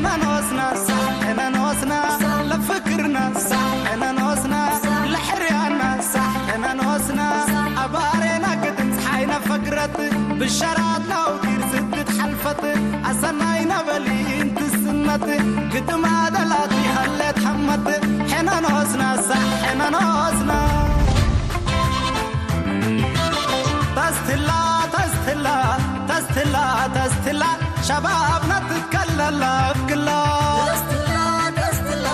ሕነኖስና ሳሕ ሕነኖስና ለፍክርና ሳሕ ሕነኖስና ለሕርያና ሳሕ ሕነኖስና ኣባሬና ግድን ፀሓይና ፈግረት ብሸራት ናውቲር ስድት ሓልፈት ኣሰናይ ነበሊ እንትስነት ግጥማ ደላት ይኸለት ሓመት ሕነኖስና ሳሕ ሕነኖስና ተስትላ ተስትላ ተስትላ ተስትላ ሸባብና ትከለላ እክላ ተስትላ ተስትላ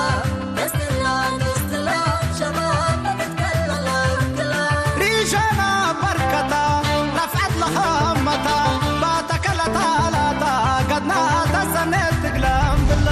ተስትላ ተስትላ ሸባብና ትከለላ እክላ ሪሻና በርከታ ረፍዐት ለኸመታ ባተከለታ ላታ ገድና ተሰኔት ትግለም ብሎ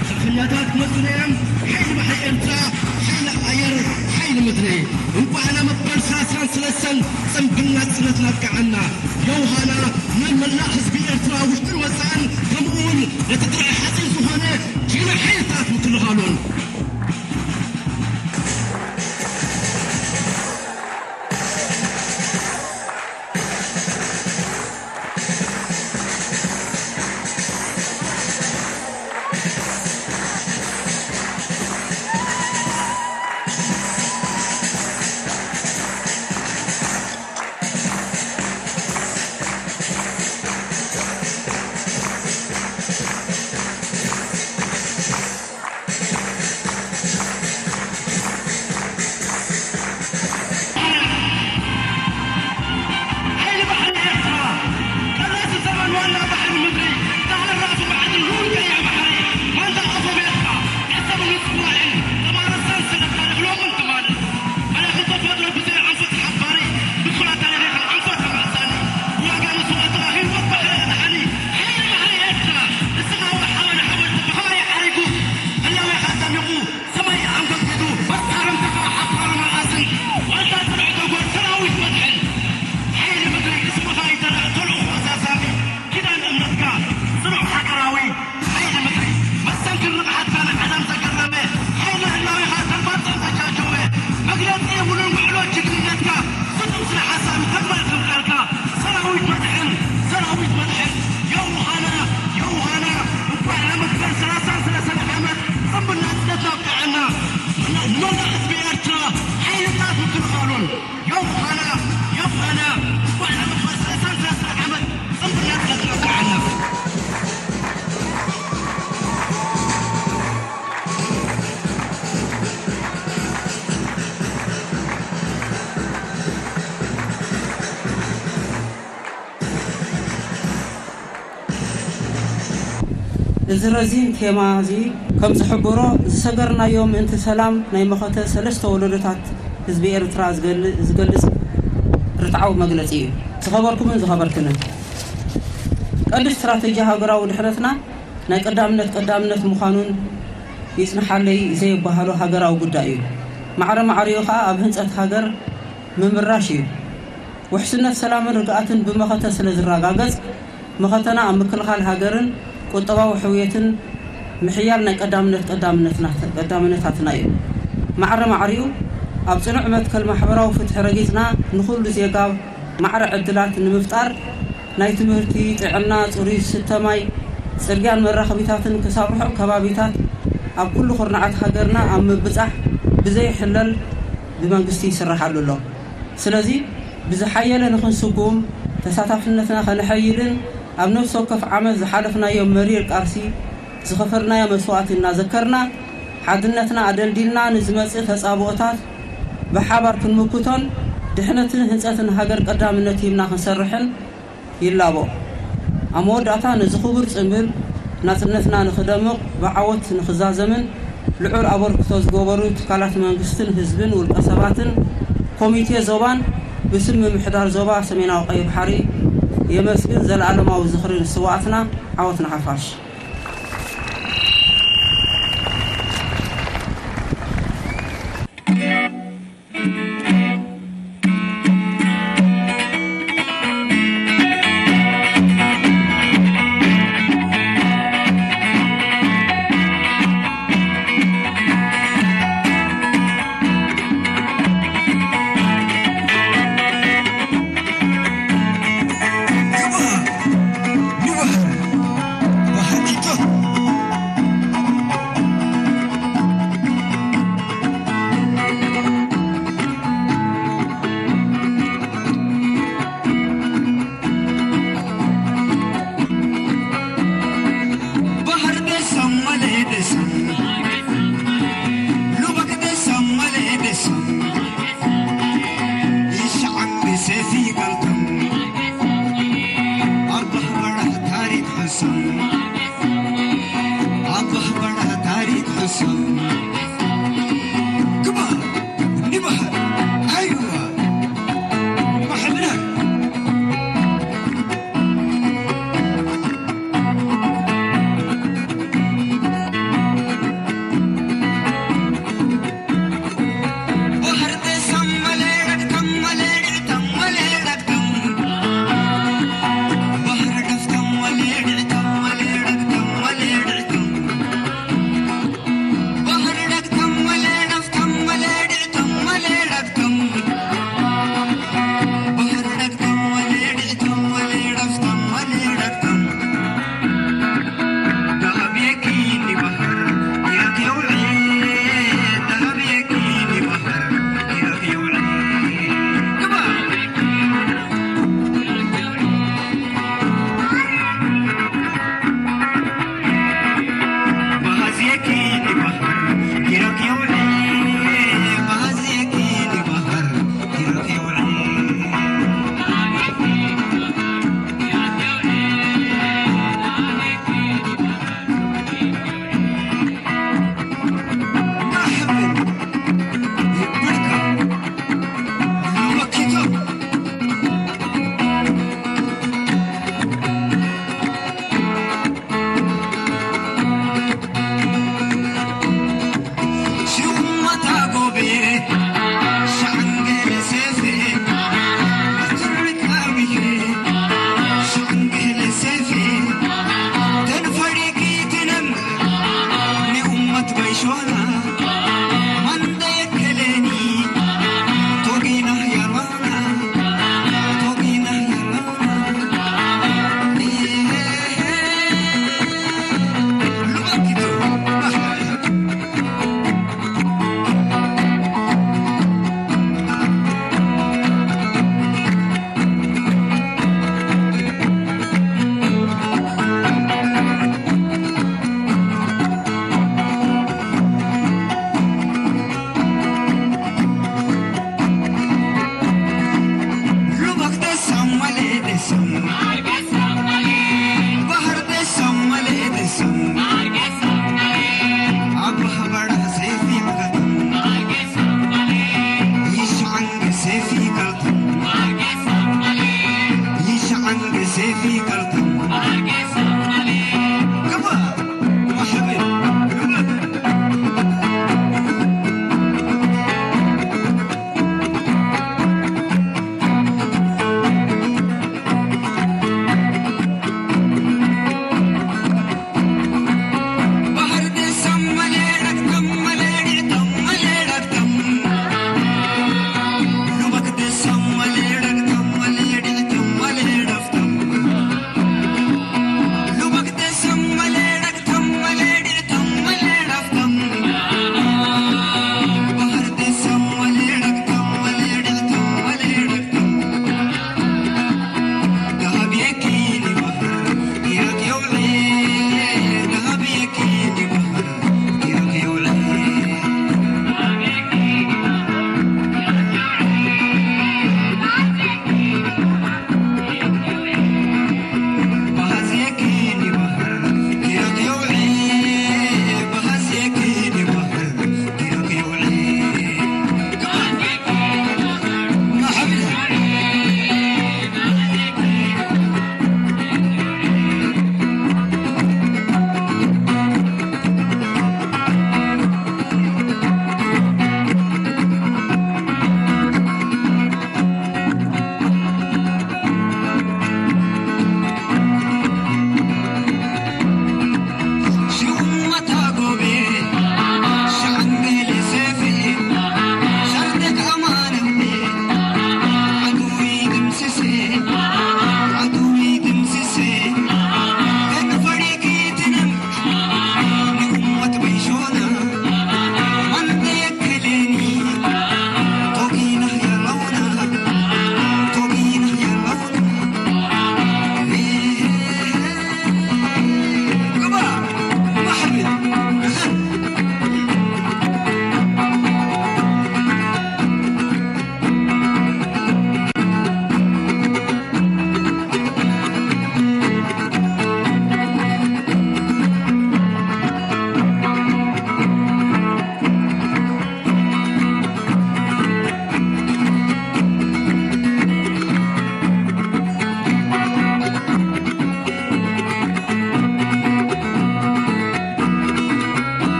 ሽርሕኛታት ክመጹና እዮም። ሓይሊ ባሕሪ ኤርትራ፣ ሓይሊ ኣየር፣ ሓይሊ ምድሪ። እንቋዕ ናብ መበል ሰላሳን ሰለስተን ጽንብል ናጽነት ናብቅዓና። ዮሃና ንመላእ ህዝቢ ኤርትራ ውሽጥን ወጻእን ከምኡውን ነቲ ጥራይ ሓጺር ዝኾነ ጅግና ሓይልታት ምክልኻሉን። ዮሃና፣ ዮሃና፣ እንኳዕ ንመበል ሰላሳን ሰለስተን ዓመት ጽንብርና ተበዓልና። እዚ ረዚን ቴማ እዚ ከም ዝሕብሮ፣ ዝሰገርናዮ ምእንቲ ሰላም ናይ መኸተ ሰለስተ ወለዶታት ህዝቢ ኤርትራ ዝገል-፣ ዝገልጽ ርትዓዊ መግለጺ እዩ። ዝኸበርኩምን ዝኸበርክንን፣ ቀንዲ ስትራተጂ ሃገራዊ ድሕነትና ናይ ቀዳምነት ቀዳምነት ምዃኑን ይጽንሓለይ ዘይበሃሎ ሃገራዊ ጉዳይ እዩ። ማዕረ ማዕሪኡ ከኣ ኣብ ህንጸት ሃገር ምምራሽ እዩ። ውሕስነት ሰላምን ርግኣትን ብመኸተ ስለ ዝረጋገጽ፣ መኸተና ኣብ ምክልኻል ሃገርን ቁጠባዊ ሕውየትን ምሕያል ናይ ቀዳምነት ቀዳምነትና-፣ ቀዳምነታትና እዩ። ማዕረ ማዕሪኡ ኣብ ጽኑዕ መትከል ማሕበራዊ ፍትሒ ረጊጽና፣ ንኹሉ ዜጋ ማዕረ ዕድላት ንምፍጣር፣ ናይ ትምህርቲ፣ ጥዕና፣ ጽሩይ ዝስተ ማይ፣ ጽርግያን መራኸቢታትን ክሳብ ርሑቕ ከባቢታት ኣብ ኩሉ ኩርናዓት ሃገርና ኣብ ምብጻሕ ብዘይሕለል ብመንግስቲ ይስራሓሉ ኣሎ። ስለዚ ብዝሓየለ ንኽንስጉም፣ ተሳታፍነትና ከነሐይልን ኣብ ነፍሲ ወከፍ ዓመት ዝሓለፍናዮ መሪር ቃልሲ ዝኸፈልናዮ መስዋእቲ እናዘከርና፣ ሓድነትና ኣደልዲልና ንዝመጽእ ተጻብኦታት ብሓባር ክንምክቶን ድሕነትን ህንጸትን ሃገር ቀዳምነት ሂብና ክንሰርሕን ይላቦ። ኣብ መወዳእታ ነዚ ክቡር ጽምብል ናጽነትና ንኽደምቕ፣ ብዓወት ንኽዛዘምን ልዑል ኣበርክቶ ዝገበሩ ትካላት መንግስትን ህዝብን ውልቀ ሰባትን ኮሚቴ ዞባን ብስም ምምሕዳር ዞባ ሰሜናዊ ቀይሕ ባሕሪ የመስግን። ዘለኣለማዊ ዝኽሪ ንስውኣትና። ዓወት ንሓፋሽ። Tefi kaltum. Kama, mahabil.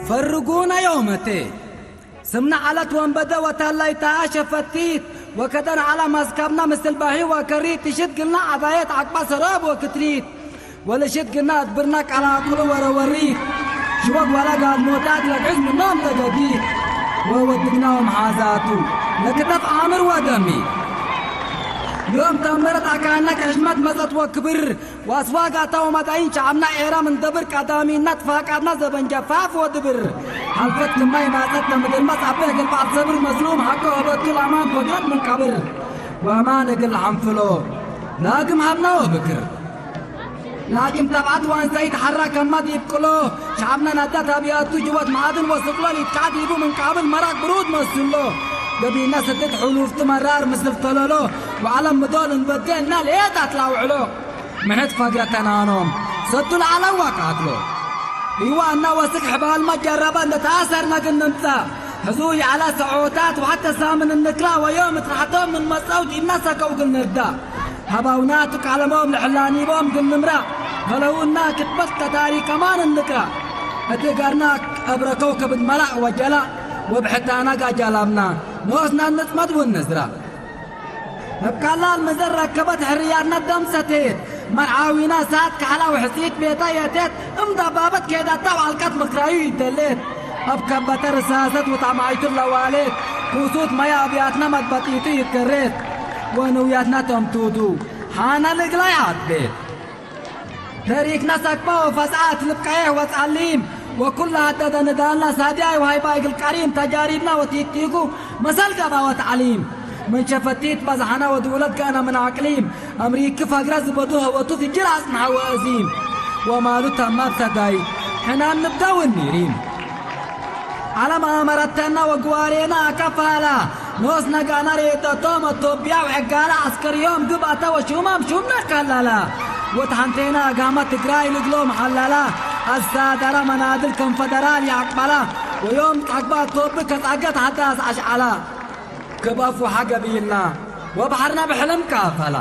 ፈርጉና ዮመቴ ስምና ዓለት ወንበደ ወታላይ ተሃ ሸፈቲት ወከደን ዓላ ማስካብና ምስል ባሂ ወከሪት ትሽት ግልና ዓባየት ዓቅባ ሰራብ ወክትሪት ወለሽት ግና ኣትብርና ቃላ ኣቁሉ ወረወሪት ሽወግ ዋላ ጋድ ሞታት ለግዕዝ ምናም ተገዲት ወወድግናዎም ሓዛቱ ለክተፍ ኣምር ወደሚ ዮም ተንበረት ኣካና ከሕሽመት መጸት ወክብር ዋስዋጋታ ወማዳይን ሻዕብና ኤራ ምንደብር ቀዳሚና ትፋቃድና ዘበን ጀፋፍ ወድብር ሓልፈት ክማይ ማጸት ተምድርመስ ኣበ እግል በዓል ሰብር መስሉም ሃኮ ወበቱ ለኣማን ወግረት ምንቀብር ወኣማን እግል ሓንፍሎ ላግም ሃብና ወብክር ላግም ተብዓት ዋንሳይ ተሓራ ከማት ይብቅሎ ሻዕብና ናዳ ታቢያቱ ጅወት መዓድን ወስቅሎ ሊትካዕት ይቡ ምንቃብል መራቅ ብሩድ መስሎ ገቢና ስድት ሕሉፍቲ መራር ምስል ተለሎ ወዓለም ምዶል እንበዴ እና ለየት ኣትላውዕሎ ምሕት ፈግረ ተናኖም ሰቱ ለዓለዋ ቃትሎ ይዋ እና ወስክ ሕባል መጀረባ እንደ ተኣሰርና ግን ንምጻ ሕዙ የዓላ ሰዖታት ወሓተ ሳምን እንክላ ወዮም እትራሕቶም ምን መጻው ዲና ሰከው ግን ንርዳ ሃባውና ትቃለሞም ልሕላኒቦም ግን ንምራ ፈለውና ክትበት ተታሪ ከማን እንክራ እቲ ጋርና ቀብረ ከውከብት መላእ ወጀላ ወብሕታና ጋጃላብና ንወስና ንጽመት እውን ንዝራ እብ ካላል ምዘር ረከበት ሕርያትና ደም ሰቴት መርዓዊና ሳት ካሕላ ውሕሲት ቤታ የቴት እም ዳባበት ኬዳታ ዋልቀት ምክራዩ ይደሌት እብ ከበተ ርሳሰት ውታማይቱ ለዋሌት ኩሱት ማይ ኣብያትና መግበጢቱ ይትከሬት ወንውያትና ተምቱቱ ሓና ልግላይ ኣትቤት ተሪክና ሰክባ ወፈስዓት ልብቀየ ወጻሊም ወኩላ ሃደደ ንዳልና ሳድያይ ወሃይባ እግል ቀሪም ተጃሪብና ወቲቲጉ መሰል ገባወት ዓሊም ምን ሸፈቲት በዝሓና ወድውለት ገእና ምን ኣቅሊም ኣምሪክ ፈግረ ዝበዱ ህወቱ ፍጅር ኣጽንሓ ወእዚም ወማሉ ተማብ ሰዳይ ሕናን ንብደውን ኒሪም ዓለም ኣመረተና ወግዋሬና ከፋላ ኖስ ነጋና ሬጠቶም ኣቶቢያው ዕጋላ ኣስከርዮም ግብ ኣተወ ሹማም ሹምና ካላላ ወትሓንቴና ጋማ ትግራይ ልግሎም ሓላላ ኣሳዳራ መናድል ኮንፈደራል ያዕቅባላ ወዮም ቃግባ ኣቶቢ ከጻገት ሓዳስ ኣሽዓላ ክብ ኣፉ ሓገብ ኢልና ወባሕርና ብሕልም ካፈላ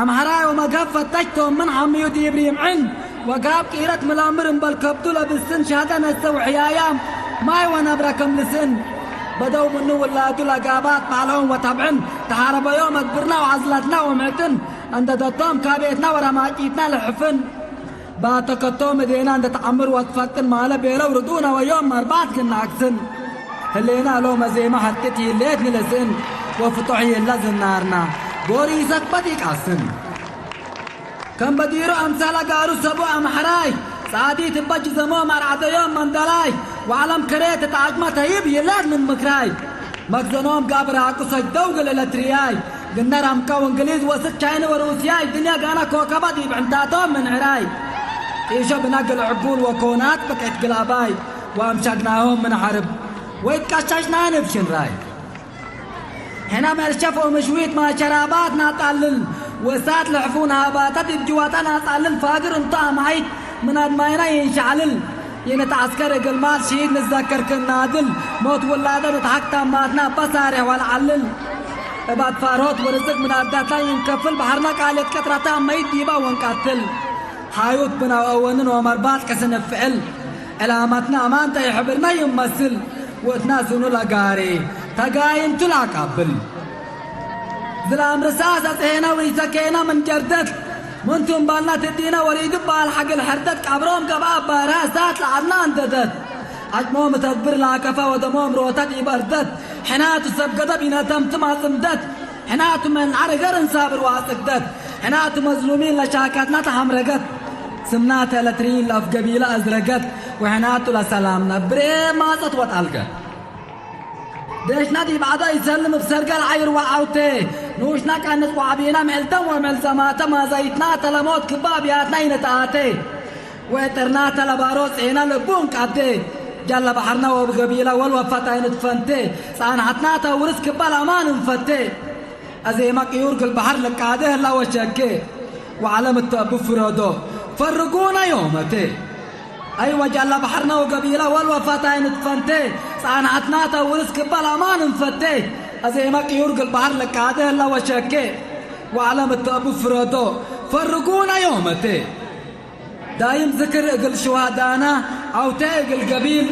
ኣምሓራይ ወመጋብ ፈታሽቶም ምን ሓምዩ ዲብሪ ይምዕን ወጋብ ቂረት ምላምር እምበል ከብዱ ለብስን ሻደ ነሰው ሕያያም ማይ ወነብረ ከምልስን በደው ምኑ ውላዱ ለጋባት ባልዖም ወተብዕን ተሓረበዮም ኣግብርና ወዓዝላትና ወምዕጥን እንደ ደቶም ካቤትና ወረማቂትና ልሕፍን ባተከቶም እዴና እንደ ተዓምር ወትፈጥን ማለ ቤለው ርዱና ወዮም መርባት ግናግስን ህሌና ሎ መዜማ ሐጥት ይሌት ንለስን ወፍጦሕ የላ ዝናርና ጎሪ ይሰክበት ይቃስን ከም በዲሮ ኣምሳላ ጋሩ ሰቡ ኣምሐራይ ጻዲ ትበጅ ዘሞ ማርዓደዮም መንደላይ ወዓለም ከሬ ተጣዕጅማ ተይብ ይላት ምን ምክራይ መግዘኖም ጋብር ኣቁ ሰጅደው ግልለ ትርያይ ግነር ኣምቀው እንግሊዝ ወስድ ቻይና ወሩስያይ ድንያ ጋና ኮከባ ዲብ ዕንታቶም ምን ዕራይ ጢሾ ብናግል ዕጉል ወኮናት ብቀት ግላባይ ወኣምሻግናሆም ምን ሐርብ ወይትቀሻሽና ንብ ሽንራይ ሕና መልሸፍ ወምሽዊት ማሸራባት ናጣልል ወሳት ልሕፉን ሃባታት እጅዋታ ናጣልል ፋግር እንቶ ኣማይት ምን ኣድማይና ይንሻዕልል የነተዓስከር እግል ማል ሽሂድ ንዘከር ክናድል ሞት ውላደ ንትሓክታ ማትና በሳሪሕ ዋልዓልል እባት ፋሮት ወርዝቅ ምን ኣዳትና ይንከፍል ባሕርና ቃልየት ቀጥራታ መይት ዲባ ወንቃትል ሓዩት ብናው ኣወንን ወመርባት ቅስን እፍዕል ዕላማትና ኣማንታ ይሕብርና ይመስል ወእትና ስኑ ለጋሪ ተጋይንቱ ላቃብል ዝላም ርሳስ ኣጽሄና ወይሰኬና ምን ጀርደት ምንቱም ባልና ትዲና ወሪዱ ባል ሓግል ሕርደት ቀብሮም ገብኣ ባራ እሳት ለዓልና ኣንደደት ዓጭሞም ተድብር ላከፋ ወደሞም ሮታት ይበርደት ሕናቱ ሰብ ገደብ ይነተምትም ኣጽምደት ሕናቱ ምን ዓረገር እንሳብር ወኣጽግደት ሕናቱ መዝሉሚን ለሻካትና ተሓምረገት ስምናተ ለትሪን ለፍ ገቢላ ኣዝረገት ወሕናቱ ለሰላምና ብሬ ማጸት ወጣልገት ደሽና ዲብ ዓዳ ይሰልም እብ ሰርገል ዓይር ወዓውቴ ንኡሽና ቀንጽ ወዓቢና ምዕልተን ወምዕልሰማተ ማዛይትና ተለሞት ክባ ኣብያትና ይነተኣቴ ወጥርና ተለባሮ ጼና ልቡን ቃዴ ጃለ ባሕርና ወብገቢላ ወልወፋት ኣይንትፈንቴ ጻንሓትና ተውርስ ክባ ላማን እንፈቴ ኣዜማ ቅዩር ግል ባሕር ለቃደ ህላ ወሸኬ ወዓለም እተእቡ ፍረዶ ፈርጉና ዮመቴ ኣይወ ጃላ ባሕርና ወገቢላ ወልወፋት ኣይንትፈንቴ ጻንዓትና ተውርስ ክበል ኣማን እንፈቴ ኣዜማ ቅዩር ግል ባሕር ለቃደ ህላ ወሸኬ ወዓለም እተእቡ ፍረዶ ፈርጉና ዮመቴ ዳይም ዝክር እግል ሽዋዳና ዓውቴ እግል ገቢል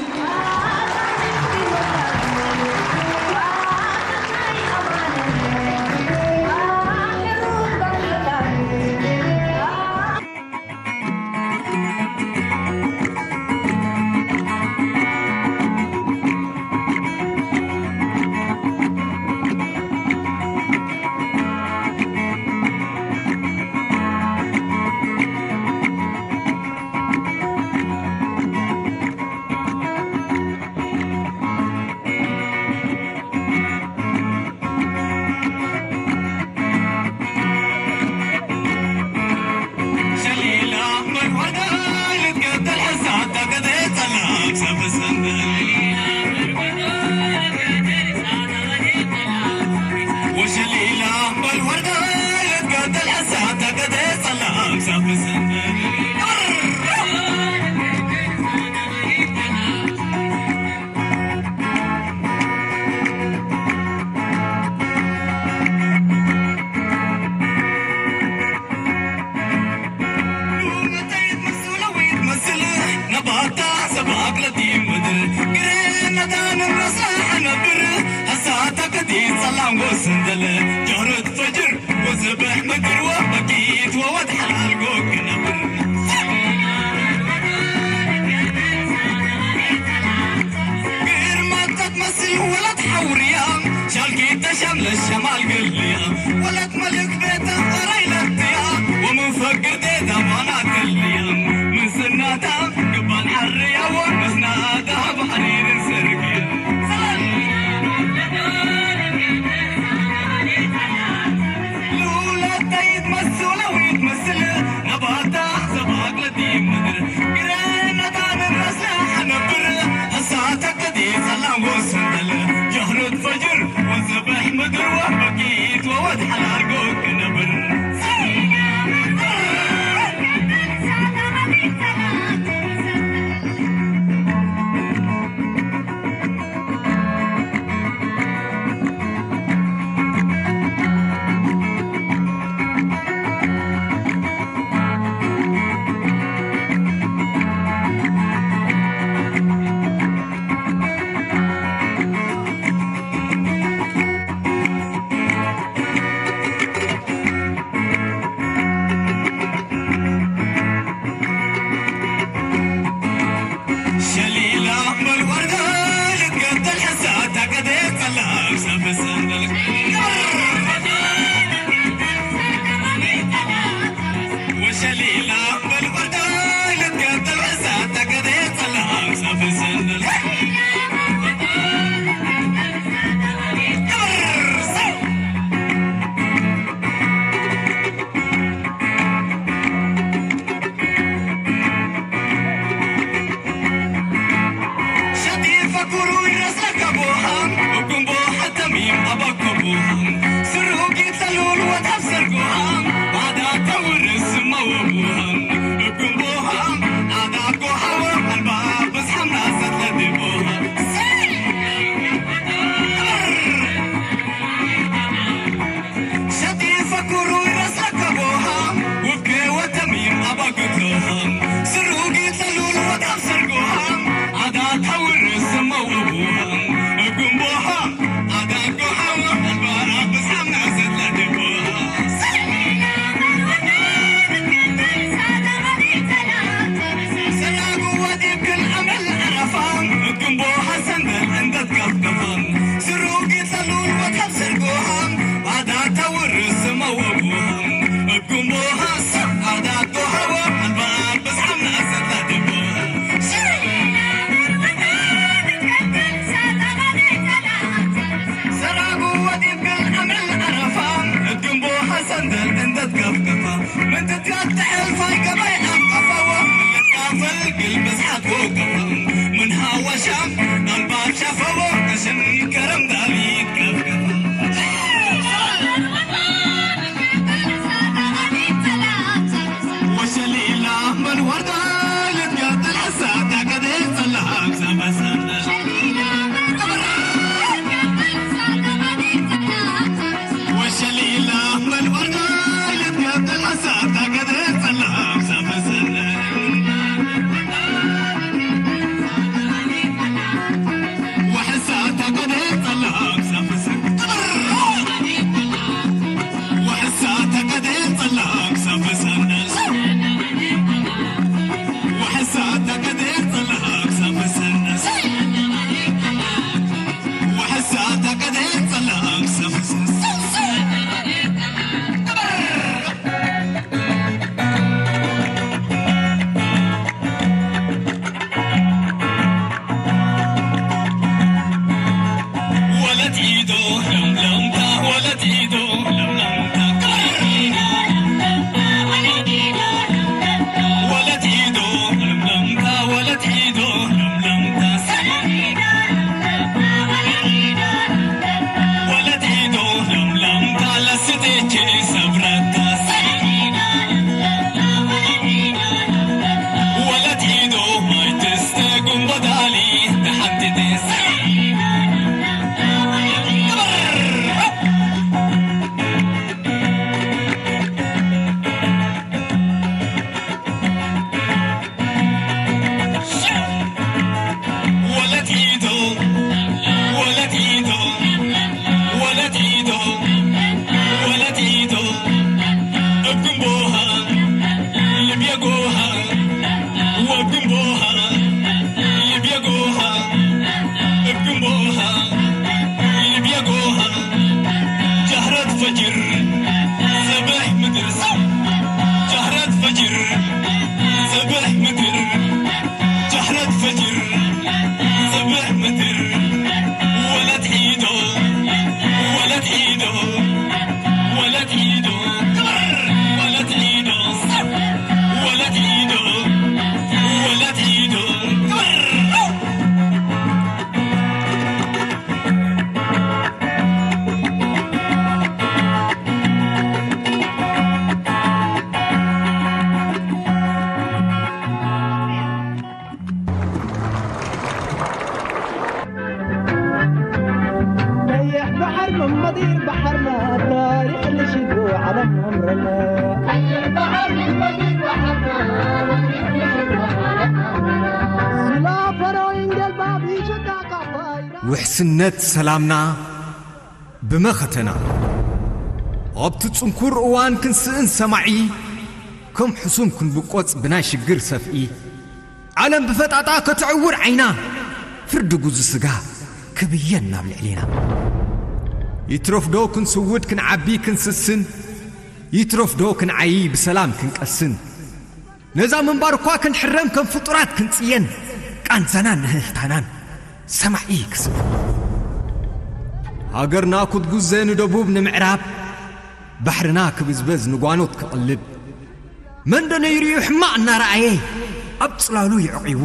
ጎሃ፣ ልብየ ጎሃ፣ ወብግን ጎሃ፣ ልብየ ጎሃ፣ እብግን ጎሃ፣ ልብየ ጎሃ፣ ጃህረት ፈጅር፣ ጽብሕ ምድር፣ ጃህረት ፈጅር፣ ጽብሕ ምድር፣ ጃህረት ፈጅር፣ ጽብሕ ምድር፣ ወለት ዒዶ፣ ወለት ዒዶ፣ ወለት ዒዶ፣ ክብር፣ ወለት ዒዶ፣ ሰብ፣ ወለት ዒዶ፣ ወለት ዒዶ፣ ክብር። ቀይሕ ባሕር መመዲር ባሕርና ታሪኽ ልሽጉ ዓለም ኣምረና። ሱላ ፈሮ ኢንጌል ባብ ይሸጣ ቃፋይና። ውሕስነት ሰላምና ብመኸተና። ኣብቲ ጽንኩር እዋን ክንስእን ሰማዒ፣ ከም ሕሱም ክንብቆጽ ብናይ ሽግር ሰፍኢ። ዓለም ብፈጣጣ ከተዕውር ዓይና፣ ፍርዲ ጉዙ ስጋ ክብየን ናብ ልዕሌና። ይትረፍዶ ክንስውድ ክንዓቢ ክንስስን፣ ይትረፍዶ ክንዓዪ ብሰላም ክንቀስን። ነዛ ምንባር እኳ ክንሕረም ከም ፍጡራት ክንጽየን፣ ቃንዛናን ንህህታናን ሰማዒ ክስብ። ሃገርና ክትጉዘ ንደቡብ ንምዕራብ፣ ባሕርና ክብዝበዝ ንጓኖት ክቕልብ። መን ዶ ነይሩ እዩ ሕማቕ እናረኣየ፣ ኣብ ጽላሉ ይዕቂቡ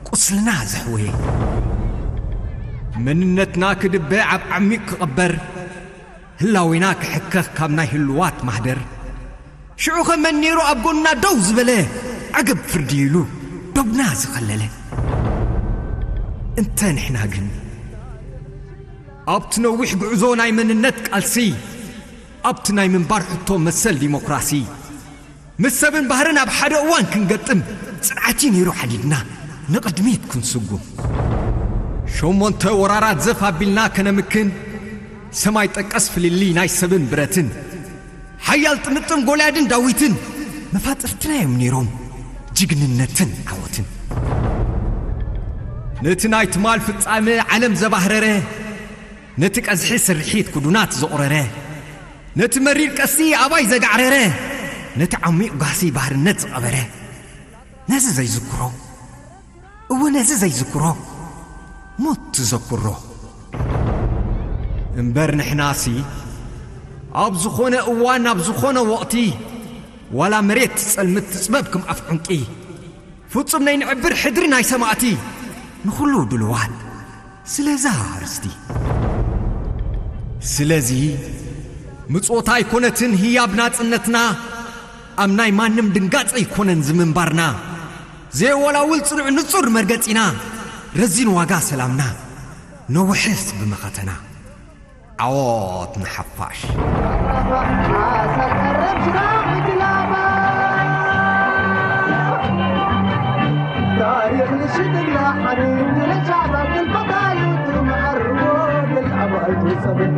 ቁስልና ዘሕወየ። መንነትና ክድበ ኣብ ዓሚቕ ክቕበር፣ ህላዌና ክሕከኽ ካብ ናይ ህሉዋት ማህደር። ሽዑኸ መን ነይሩ ኣብ ጎንና ደው ዝበለ፣ ዓገብ ፍርዲ ኢሉ ዶብና ዝኸለለ? እንተ ንሕና ግን ኣብቲ ነዊሕ ጉዕዞ ናይ መንነት ቃልሲ፣ ኣብቲ ናይ ምንባር ሕቶ መሰል ዲሞክራሲ፣ ምስ ሰብን ባህርን ኣብ ሓደ እዋን ክንገጥም ጽንዓት እዩ ነይሩ ሓዲድና ንቕድሚት ክንስጉም። ሸሞንተ ወራራት ዘፍ ኣቢልና ከነምክን፣ ሰማይ ጠቀስ ፍልልይ ናይ ሰብን ብረትን፣ ሓያል ጥምጥም ጎልያድን ዳዊትን መፋጥርትና እዮም ነይሮም ጅግንነትን ዓወትን። ነቲ ናይ ትማል ፍጻመ ዓለም ዘባህረረ፣ ነቲ ቀዝሒ ስርሒት ክዱናት ዘቑረረ፣ ነቲ መሪር ቀስቲ ኣባይ ዘጋዕረረ፣ ነቲ ዓሚቕ ጓህሲ ባርነት ዝቐበረ፣ ነዚ ዘይዝክሮ፣ እወ ነዚ ዘይዝክሮ፣ ሞት ትዘክሮ። እምበር ንሕናሲ፣ ኣብ ዝኾነ እዋን፣ ኣብ ዝኾነ ወቕቲ፣ ዋላ መሬት ትጸልምት ትጽበብ ከም ኣፍ ዑንቂ፣ ፍጹም ናይ ንዕብር ሕድሪ ናይ ሰማእቲ፣ ንኹሉ ድልዋት ስለዛ ኣርስቲ። ስለዚ ምጽኦት ኣይኮነትን ህያብ ናጽነትና፣ ኣብ ናይ ማንም ድንጋጸ ኣይኮነን ዝምንባርና። ዘየወላውል ጽኑዕ ንጹር መርገጺና፣ ረዚን ዋጋ ሰላምና፣ ነውሕስ ብመኸተና። ዓወት ንሓፋሽ። ታሪኽ ንሽግላ ሓኒን ንለቻታ ክልፈታዩ ትምዓርዎ ብልዓባይቱ ሰብን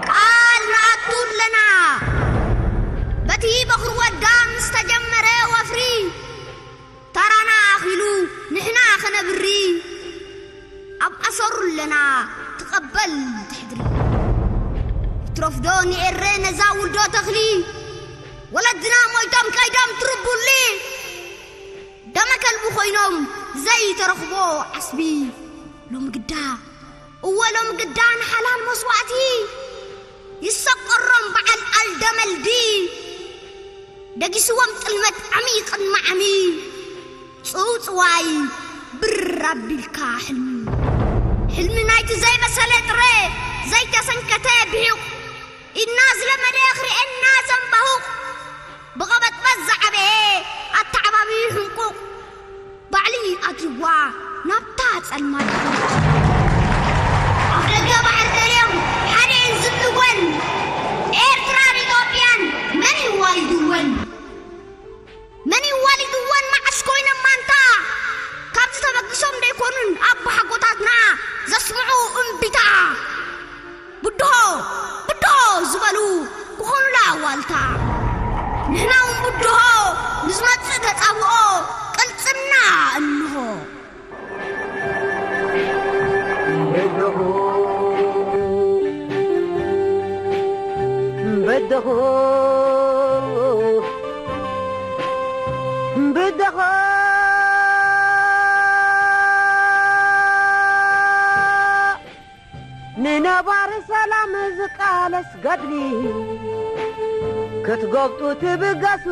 ቃል ንኣቱ ኣለና። በቲ በኹሪ ወዳ ምስ ተጀመረ ወፍሪ፣ ተራና ኣኺሉ ንሕና ከነብሪ። ኣብ ኣሰሩ ኣለና፣ ተቐበል ትሕድሪ። ይትረፍዶ ንኤረ ነዛ ውልዶ ተኽሊ? ወለድና ሞይቶም ከይዶም ትርቡሊ። ደመ ከልቢ ኮይኖም ዘይተረኽቦ ዓስቢ። ሎሚ ግዳ፣ እወ ሎሚ ግዳ ንሓላል መስዋእቲ። ይሰቀሮም በዓል ኣልደመልዲ። ደጊስዎም ጥልመት ዓሚ ቅድሚ ዓሚ። ጽውጽዋይ ብር ኣቢልካ ሕልሚ። ሕልሚ ናይቲ ዘይበሰለ ጥረ ዘይተሰንከተ ብሒቑ። ኢድና ዝለመደ ክርእየና ዘንባሁቕ። ብቐበጥበት ዝዓበየ ኣተዓባቢ ሕንቁቕ። ባዕሊ ኣትይዋ ናብታ ጸልማት። ኣፍ ደገ ባሕሪ ተልዮም ሓደ እየን ዝብልወን። ኤርትራን ኢትዮጵያን መን ይዋልድወን? መን ይዋልድወን መዓስ ኮይኖም ማንታ? ካብዚ ተበጊሶም ደይኮኑን ኣቦሓጎታትና ዘስምዑ እምቢታ። ብድሆ፣ ብድሆ ዝበሉ ክኾኑላ ዋልታ። ንሕና እውን ብድሆ ንዝመጽእ ተጻብኦ ቅልጽምና እንሆ። በደኹ፣ በደኹ፣ በደኹ። ንነባሪ ሰላም ዝቃለስ ገድሊ፣ ክትጎብጡ ትብገሱ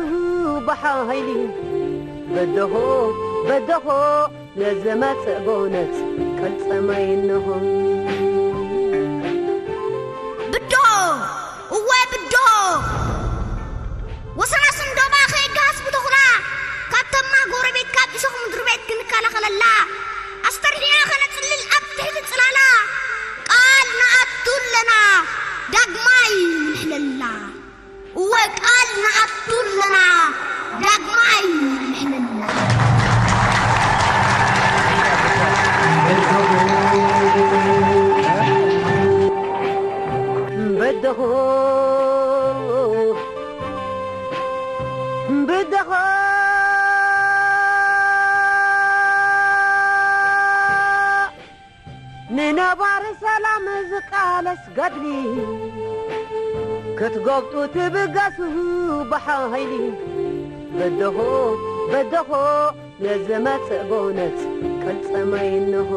ብሓይሊ። በደኾ፣ በደኾ፣ ነዝመጽእ ጎነጽ ቅልጽመይ እንሆ። ብድሆ፣ እወ ብድሆ። ወሰናስን ዶባ ከይገሃስ ብተኹላ፣ ካብ ተማ ጎረቤት፣ ካብ ኢሰኹ ምድሪ ቤት ክንከላኸለላ፣ ኣስተርሒና ከነጽልል ኣብ ትሕቲ ጽላላ፣ ቃል ንኣቱ ኣለና ዳግማይ ንሕለላ። እወ ቃል ንኣቱ ኣለና ዳግማይ ንሕለላ። ንነባሪ ሰላም ዝቃለስ ገድሊ ክትጎብጡ ትብገሱ ብሓይሊ በደኾ በደኾ ነዝመጽእ ጎነጽ ቅልጽመይ እንሆ።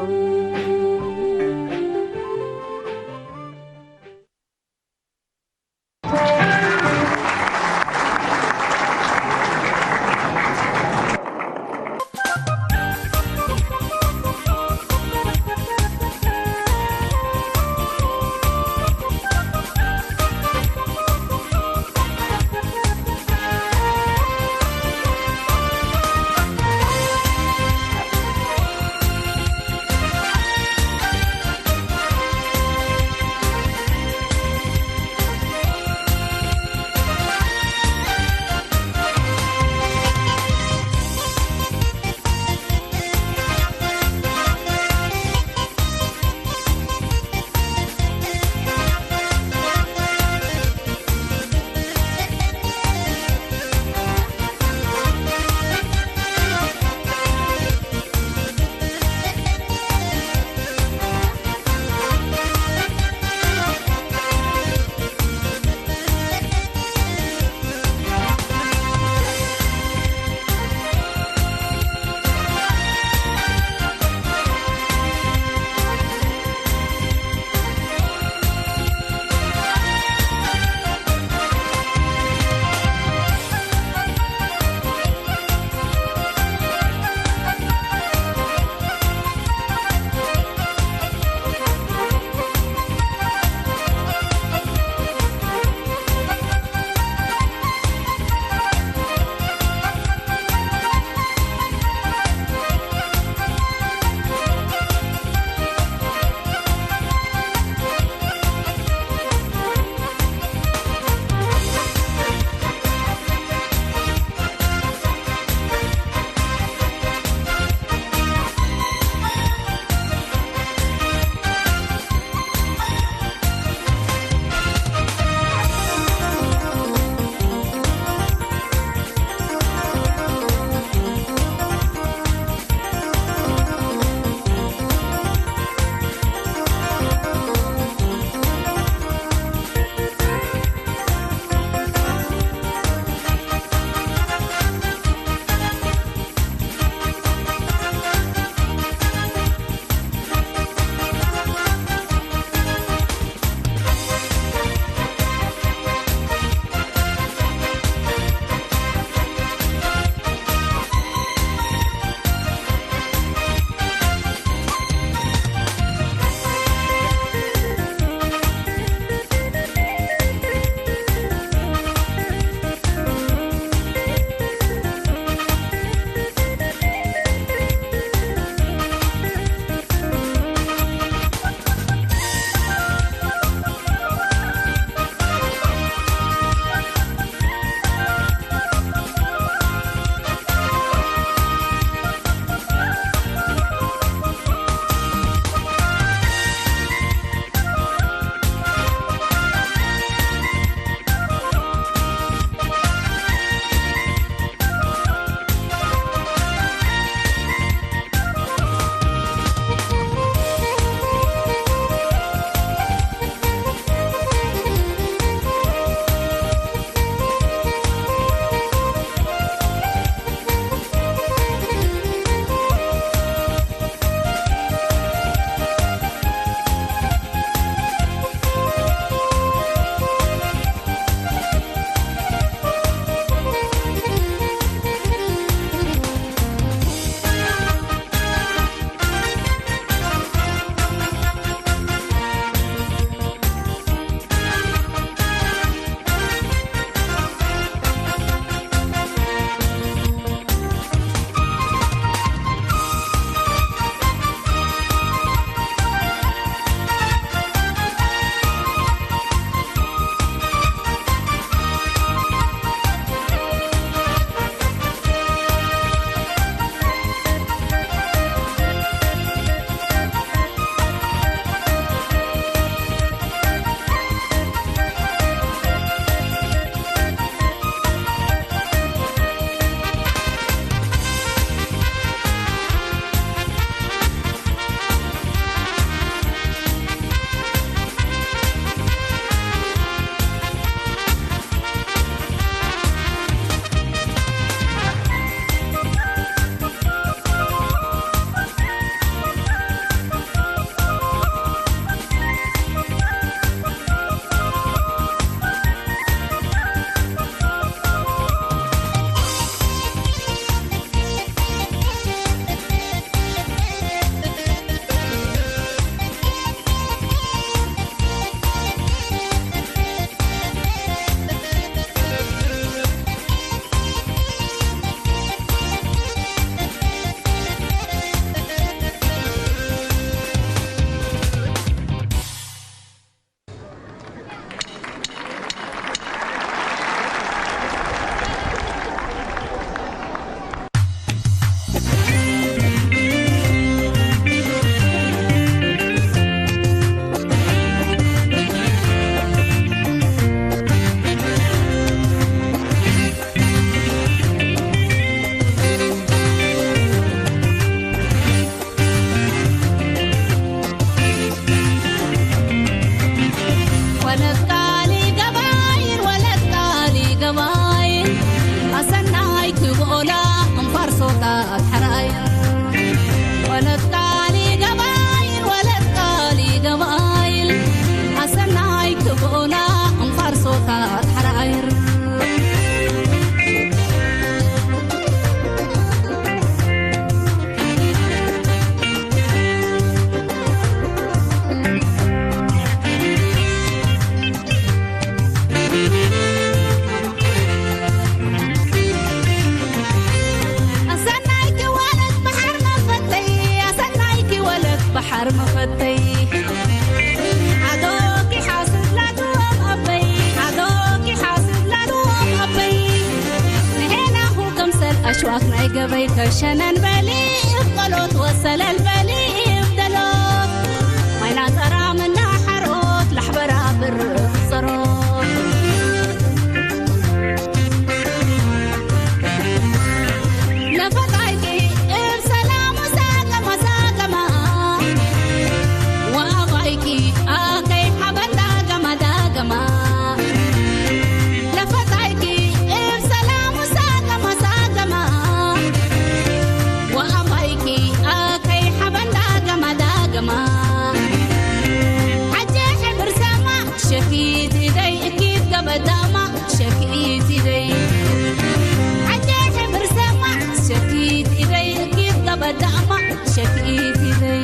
ሸነን በሊ እፍ ቀሎት ወሰለል በሊ እፍ ደሎት ማይና ጸራ ምና ሓሮት ላሕበራ ብር ጸሮት ነፈጣይቂ እብ ሰላሙ ሳገማ ሳገማ ወኣባይቂ ኣከይ ሓበን ዳገማ ዳገማ ለፈጣይኪ እብ ሰላሙ ሳገማ ሳገማ ወኣባይኪ ኣከይ ሓበን ዳገማ ዳገማ ሓጀ ሕብር ሰማ ሸኪት ኢደይ እኪት ገበዳማ ሸኪት ኢደይ ሓጀ ሕብር ሰማ ሸኪት ኢደይ እኪት ገበዳማ ሸኪት ኢደይ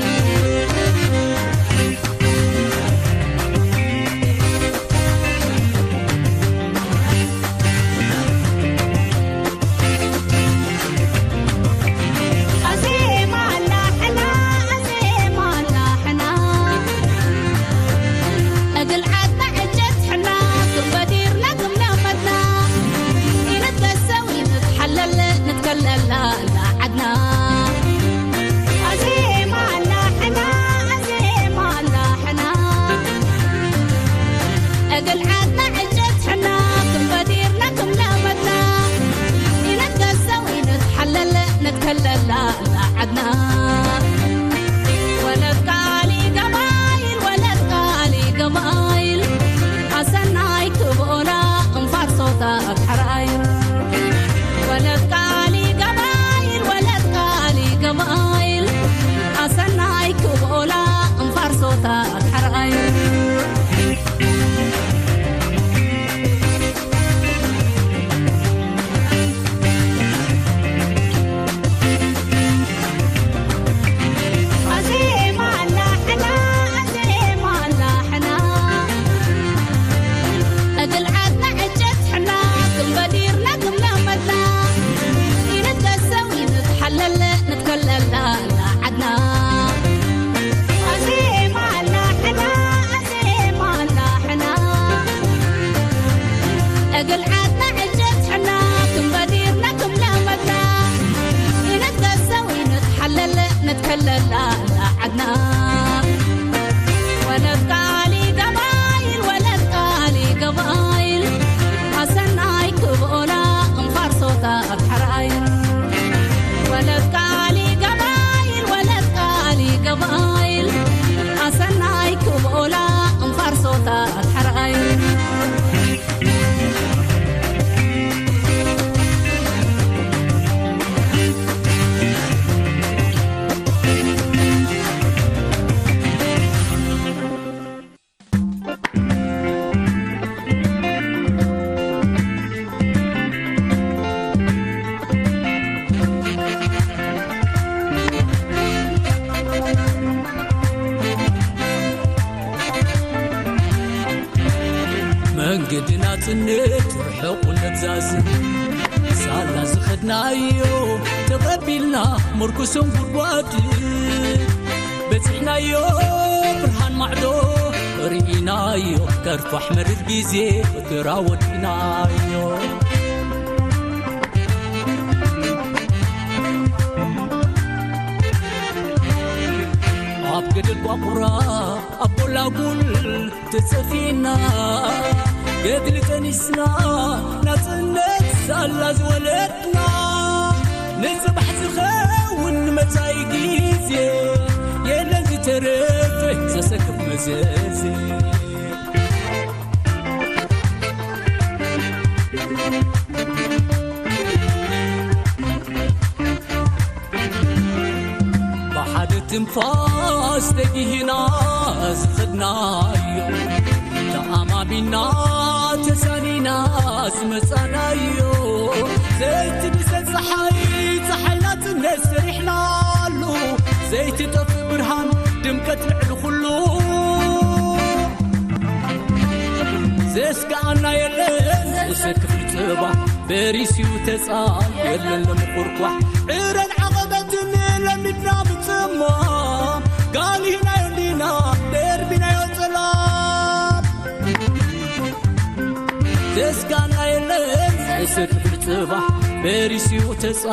በሪስዩ ተጻ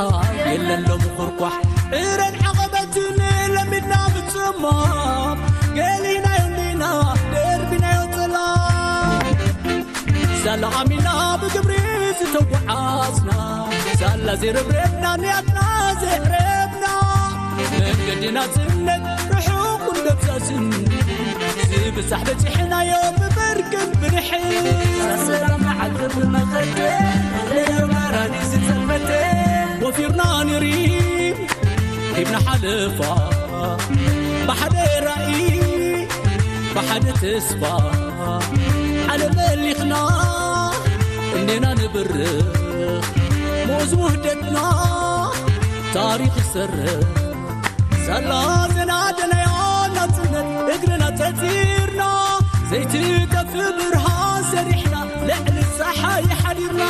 የለን ሎሚ ኩርኳሕ። እረን ዓቐበትን ለሚድና ምጽማም፣ ገሊናዮ እንዲና ደርቢናዮ ጸላም። ሳላ ኣሚና ብግብሪ ዝተጓዓዝና፣ ሳላ ዘይረብረብና ንያትና ዘዕረብና፣ መንገዲ ናጽነት ርሑቕን ደብዛዝን፣ ዝብዛሕ በጺሕናዮ ብመርገን ብንሕን። ሰላም መዓልቲ ብመኸተ፣ መለዮ ባራዲ ዝጸልመተ። ወፊርና ንሪም ሂብና ሓለፋ፣ ብሓደ ራእይ ብሓደ ተስፋ፣ ዓለም መሊኽና እንዴና ንብርኽ፣ ምኡዝ ውህደትና ታሪኽ ይሰርሕ። ሳላ ዝናደናዮ ናጽነት እግርና ጸጺርና፣ ዘይትጠፍእ ብርሃን ሰሪሕና ልዕሊ ጸሓይ ሓዲርና።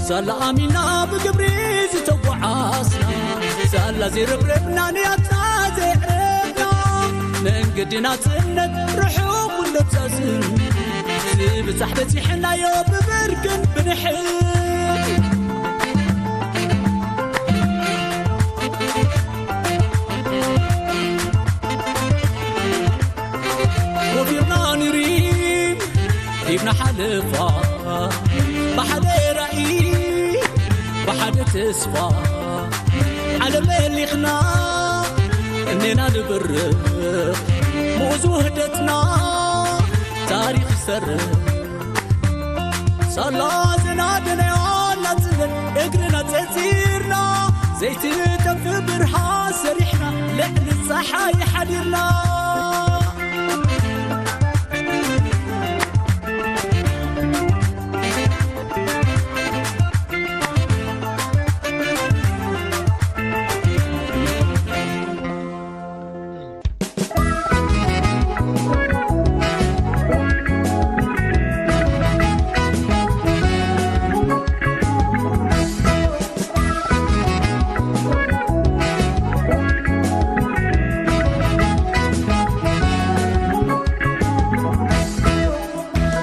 ሳላ ኣሚና ብግብሪ ዝተጓዓዝና፣ ሳላ ዘይረብረብና ንያትና ዘዕረብና፣ መንገዲ ናጽነት ርሑቕ እንደብዛዝን፣ ዝብዛሕ በጺሕናዮ ብብርግን ብንሕን። ወፊርና ንሪም ሂብና ሓለፋ፣ ብሓደ ራእይ ብሓደ ተስፋ፣ ዓለም መሊኽና እኔና ንብርኽ፣ ምኡዝ ውህደትና ታሪኽ ይሰርሕ። ሳላ ዝናደናዮ ናጽነት እግርና ጸጺርና፣ ዘይትጠፍእ ብርሃን ሰሪሕና፣ ልዕሊ ጸሓይ ሓዲርና።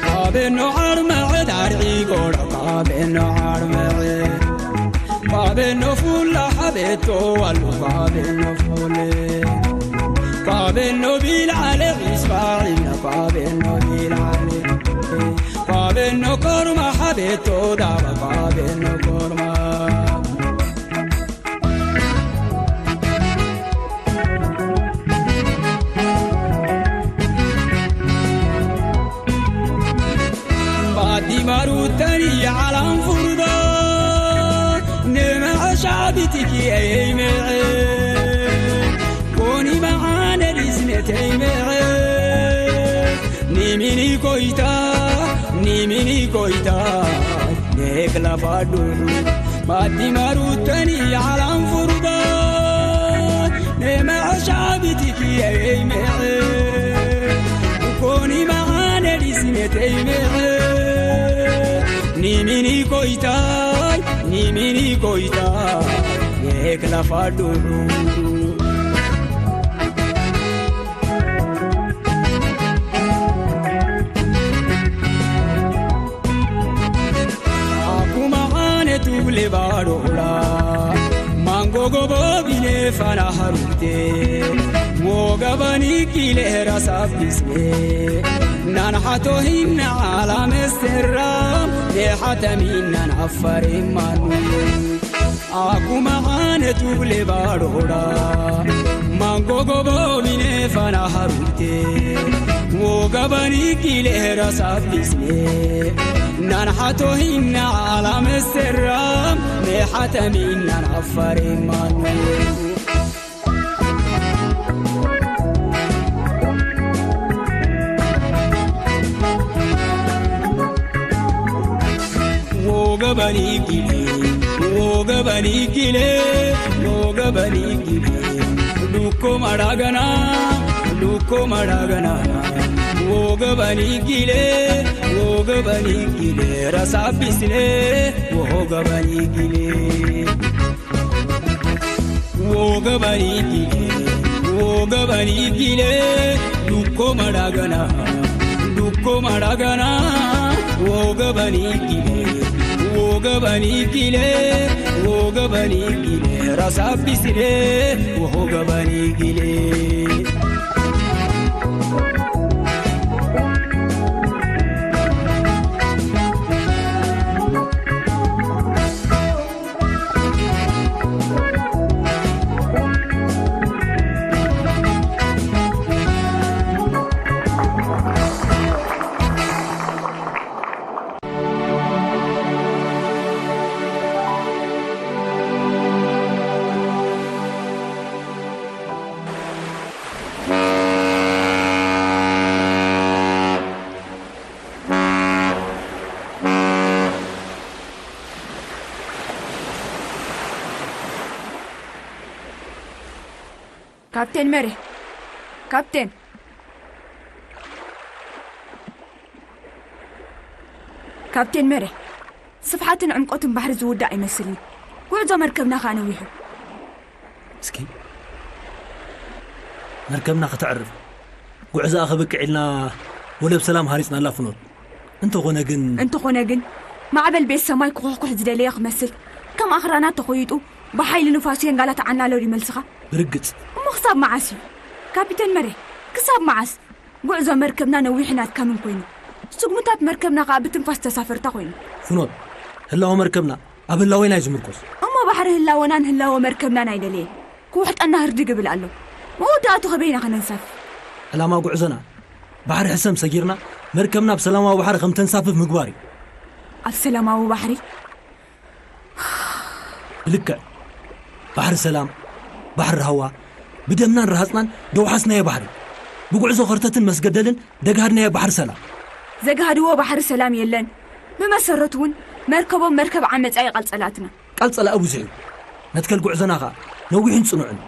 ፋቤኖ ዓርመዐ ዳርዒ ጎራ ፋቤኖ ዓርመዐ ፋቤኖ ፉላ ሓቤቶ ዋሉ ፋቤኖ ፉሌ ፋቤኖ ቢልዓለ ኢስፋዒል ፋቤኖ ቢልዓለ ፋቤኖ ኮርማ ሓቤቶ ዳባ ፋቤኖ ኮርማ ባዲማሩተኒ ዓላም ፍርዶ ንመዐሻ ቢቲኪ ኤይመዐ ኮኒ መዓነ ዲስሜት ኤይመዐ ኒሚኒ ኮይታ ኒሚኒ ኮይታ ኔክላፋዱ ባዲማሩተኒ ዓላም ፍርዶ ንመዐሻ ቢቲኪ ኤይመዐ ኮኒ መዓነ ዲስሜት ኤይመዐ ኒሚኒ ኮይታይ ኒሚኒ ኮይታይ ኔክላፋዱ አኩማ ኻነ ቱብሌ ባዶላ ማንጎ ጎቦ ቢኔ ፋና ሀሩቴ ሞገበኒ ኪሌ ራሳብ ቢስሜ ናንሓቶ ሂና ዓላ መስተራም ኔሓተሚናን ኣፋሬማኑ አኩማ ኻነ ቱብሌ ባዶላ ማንጎ ጎቦ ቢኔ ፋና ሀሩቴ ሞገበኒ ኪሌ ራሳብ ቢስሜ ናንሓቶ ሂና ዓላ መስተራም ኔሓተሚናን ኣፋሬማኑ ሞገበኒ ኪሌ ሞገበኒ ኪሌ ሞገበኒ ኪሌ ሉኮ ማዳገና ሉኮ ማዳገና ሞገበኒ ኪሌ ሞገበኒ ኪሌ ራሳብ ቢስሌ ሞገበኒ ኪሌ Woga bani gile, woga bani gile, dukko maragana, dukko maragana, woga bani gile, woga bani gile, woga bani gile, rasapisile, woga bani gile. ካፕቴን መሬ፣ ካፕቴን፣ ካፕቴን መሬ፣ ስፍሓትን ዕምቆትን ባሕሪ ዝውዳእ ኣይመስልን። ጉዕዞ መርከብና ከኣ ነዊሑ። እስኪ መርከብና ከተዕርፍ፣ ጉዕዞኣ ክብቅዕ ኢልና ወደብ ሰላም ሃሪጽናላ ፍኖት። እንተኾነ ግን እንተኾነ ግን፣ ማዕበል ቤት ሰማይ ክኹሕኩሕ ዝደለየ ክመስል፣ ከም ኣኽራናት ተኾይጡ፣ ብሓይሊ ንፋስ የንጋላትዓና ኣሎ ድዩ መልስኻ? ብርግጽ። እሞ ክሳብ መዓስ እዩ? ካፒተን መሬ፣ ክሳብ መዓስ? ጉዕዞ መርከብና ነዊሕን ኣድካምን ኮይኑ፣ ስጉምታት መርከብና ከኣ ብትንፋስ ተሳፈርታ ኮይኑ። ፍኖት፣ ህላወ መርከብና ኣብ ህላዌና እዩ ዝምርኮስ። እሞ ባሕሪ ህላወናን ህላወ መርከብናን ኣይደለየን። ክውሕጠና ህርድግ ይብል ኣሎ። መወዳእቱ ከበይና ከነንሳፍፍ? ዕላማ ጉዕዞና፣ ባሕሪ ሕሰም ሰጊርና፣ መርከብና ኣብ ሰላማዊ ባሕሪ ከም ተንሳፍፍ ምግባር እዩ። ኣብ ሰላማዊ ባሕሪ? ብልክዕ፣ ባሕሪ ሰላም፣ ባሕሪ ሃዋ፣ ብደምናን ረሃጽናን ደውሓስናዮ ባሕሪ። ብጉዕዞ ከርተትን መስገደልን ደግሃድናዮ ባሕሪ ሰላም። ዘግሃድዎ ባሕሪ ሰላም የለን። ብመሰረቱ እውን መርከቦም መርከብ ዓመጻ እዩ ቃል ጸላእትና። ቃል ጸላኢ ብዙሕ እዩ። መትከል ጉዕዞና ኸኣ ነዊሕን ጽኑዕን።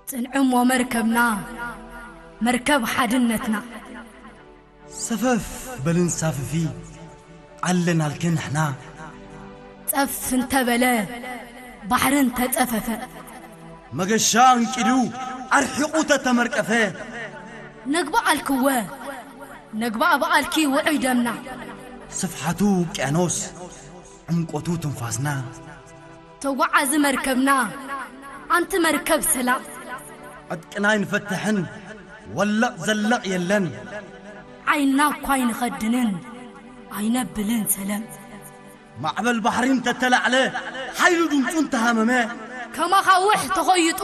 ጽንዕሞ መርከብና፣ መርከብ ሓድነትና። ሰፈፍ በልን ሳፍፊ፣ ኣለናልኪ ንሕና። ጸፍ እንተበለ፣ ባሕሪ እንተጸፈፈ። መገሻ እንቂዱ፣ ኣርሒቑ ተተመርቀፈ። ነግባ ኣልክወ፣ ነግባ ብኣልኪ ውዑይ ደምና። ስፍሓቱ ውቅያኖስ፣ ዕምቆቱ ትንፋስና። ተጓዓዚ መርከብና፣ ኣንቲ መርከብ ሰላም። ዕጥቅና ኣይንፈትሕን፣ ወለቕ ዘለቕ የለን። ዓይንና እኳ ኣይንኸድንን፣ ኣይነብልን ሰለም። ማዕበል ባሕሪ እንተተላዕለ፣ ሓይሉ ድምፁ እንተሃመመ። ከም ኣኻውሕ ተኾይጡ፣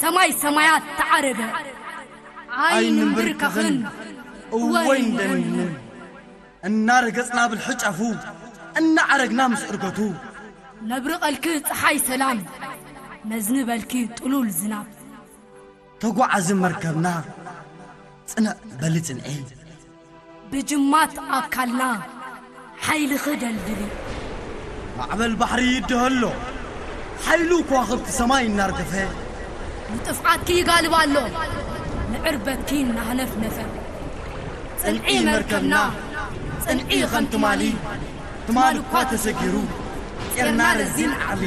ሰማይ ሰማያት ተዓረገ። ኣይንንብርከኽን፣ እወ ኣይንደንን። እናረገጽና ብልሒ ጫፉ፣ እናዓረግና ምስ ዕርገቱ። ነብርቐልኪ ጸሓይ ሰላም፣ ነዝንበልኪ ጥሉል ዝናብ። ተጓዓዚ መርከብና፣ ጽንዕ በሊ ጽንዒ። ብጅማት ኣካልና፣ ሓይልኺ ደልድሊ። ማዕበል ባሕሪ ይድሀሎ፣ ሓይሉ ከዋኽብቲ ሰማይ እናርገፈ። ንጥፍኣትኪ ይጋልብ ኣሎ፣ ንዕርበትኪ እናህነፍነፈ። ጽንዒ መርከብና፣ ጽንዒ ከም ትማሊ፣ ትማሊ እኳ ተሰጊሩ፣ ጼርና ረዚን ዓሊ።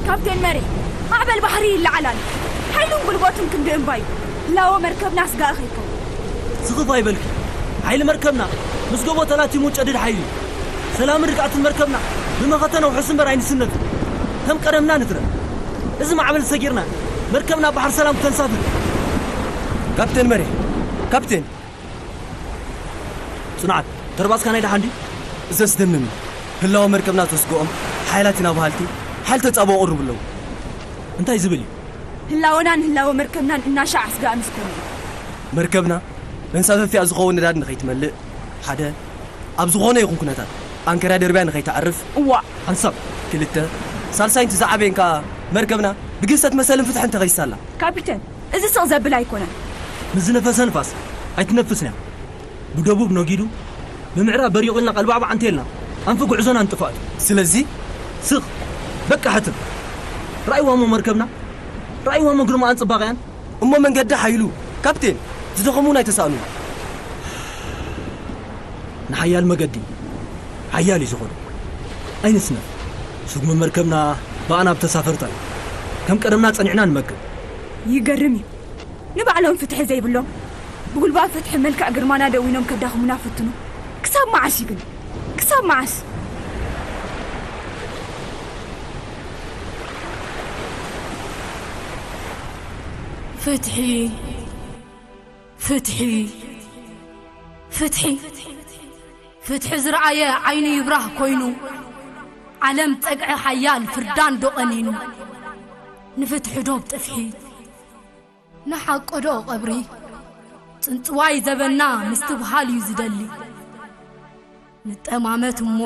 ካፕቴን መሬ፣ ማዕበል ባሕሪ ይለዓል ኣሎ። ሓይሉን ጉልበቱን ክንዲ እምባ እዩ። ህላወ መርከብና ስጋእ ከይከውን። ስኽፍ ኣይበልኪ። ሓይሊ መርከብና ምስ ጎቦ ተላቲሙ ጨድድ ሓይሊ እዩ። ሰላምን ርግኣትን መርከብና ብመኸተ ነውሕስ እምበር ኣይንስነፍን። ከም ቀደምና ንትረፍ። እዚ ማዕበል ሰጊርና መርከብና ኣብ ባሕሪ ሰላም ክተንሳፍፍ። ካፕቴን መሬ፣ ካፕቴን። ጽንዓት፣ ተርባጽካ ናይ ደሓን ድዩ? እዚ ኣስደምም እዩ። ህላወ መርከብና ዘስግኦም ሓይላት ኢና በሃልቲ ሓይሊ ተጻብኦ የቕርቡ ኣለዉ። እንታይ ዝብል እዩ? ህላወናን ህላወ መርከብናን እናሻዕ ኣስጋእ ምስ ኮነ። መርከብና መንሳፈፊያ ዝኸውን ነዳዲ ንኸይትመልእ፣ ሓደ፣ ኣብ ዝኾነ ይኹን ኩነታት ኣንከርያ ደርብያ ንኸይተዕርፍ፣ እዋእ! ሓንሳብ፣ ክልተ፣ ሳልሳይን እቲ ዝዓበየን ከኣ መርከብና ብግህሰት መሰልን ፍትሕን ተኸሲሳ ኣላ። ካፒተን፣ እዚ ስቕ ዘብል ኣይኮነን። ምስ ዝነፈሰ ንፋስ ኣይትነፍስን እያ። ብደቡብ ነጊዱ፣ ብምዕራብ በሪቑ ኢልና ቀልባዕባዕ እንተልና፣ ኣንፊ ጉዕዞና እንጥፋእቱ። ስለዚ፣ ስቕ፣ በቃ ሕትም። ራእይዋ እሞ መርከብና፣ ራእይዋ እሞ ግርማኣን ጽባቐያን። እሞ መንገዲ ሓይሉ፣ ካፕቴን፣ ዝደኸሙ ናይ ተሳእኑ። ንሓያል መገዲ፣ ሓያል እዩ ዝኾነ። ኣይንስነፍ። ስጉሚ መርከብና ብኣና ብተሳፈርታ እዩ። ከም ቀደምና ጸኒዕና ንመክር። ይገርም እዩ። ንባዕሎም ፍትሒ ዘይብሎም፣ ብጉልባብ ፍትሒ መልክዕ ግርማና ደዊኖም ከዳኽሙና ፈትኑ። ክሳብ መዓስ እዩ ግን? ክሳብ መዓስ? ፍትሒ፣ ፍትሒ፣ ፍትሒ። ፍትሒ ዝረኣየ ዓይኑ ይብራህ ኮይኑ፣ ዓለም ጸግዒ ሓያል ፍርዳን ዶ ቀኒኑ? ንፍትሒ ዶ ጥፍሒ? ንሓቂ ዶ ቀብሪ? ጽንጽዋይ ዘበና ምስትብሃል እዩ ዝደሊ። ንጠማመት እሞ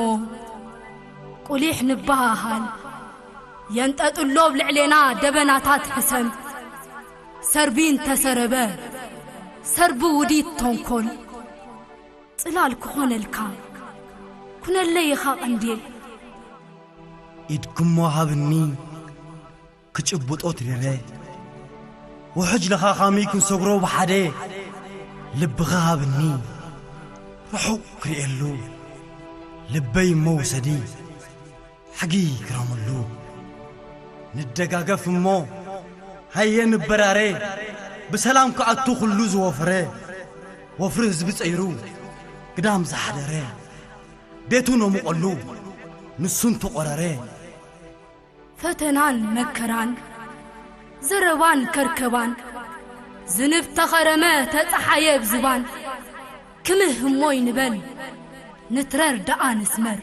ቁሊሕ ንበሃሃል። የንጠጥሎ ኣብ ልዕሌና ደበናታት ሕሰም። ሰርቢ እንተሰረበ፣ ሰርቢ ውዲት ተንኮል። ጽላል ክኾነልካ፣ ኩነለይ ኢኻ ቀንዴል። ኢድክሞ ሃብኒ፣ ክጭብጦ ትደለ። ውሕጅ ለኻኻሚ ክንሰግሮ ብሓደ። ልብኻ ሃብኒ፣ ርሑቕ ክርእየሉ። ልበይ እሞ ውሰዲ፣ ሕጊ ክረመሉ። ንደጋገፍ እሞ፣ ሃየ ንበራረ። ብሰላም ክኣቱ ኩሉ ዝወፈረ። ወፍሪ ህዝቢ ጸይሩ፣ ግዳም ዝሓደረ። ቤቱ ነሙቐሉ፣ ንሱ እንተቖረረ። ፈተናን መከራን፣ ዘረባን ከርከባን፣ ዝንብ ተኸረመ ተጸሓየ ብዝባን፣ ክምህ እሞ ይንበል፣ ንትረር ደኣ ንስመር።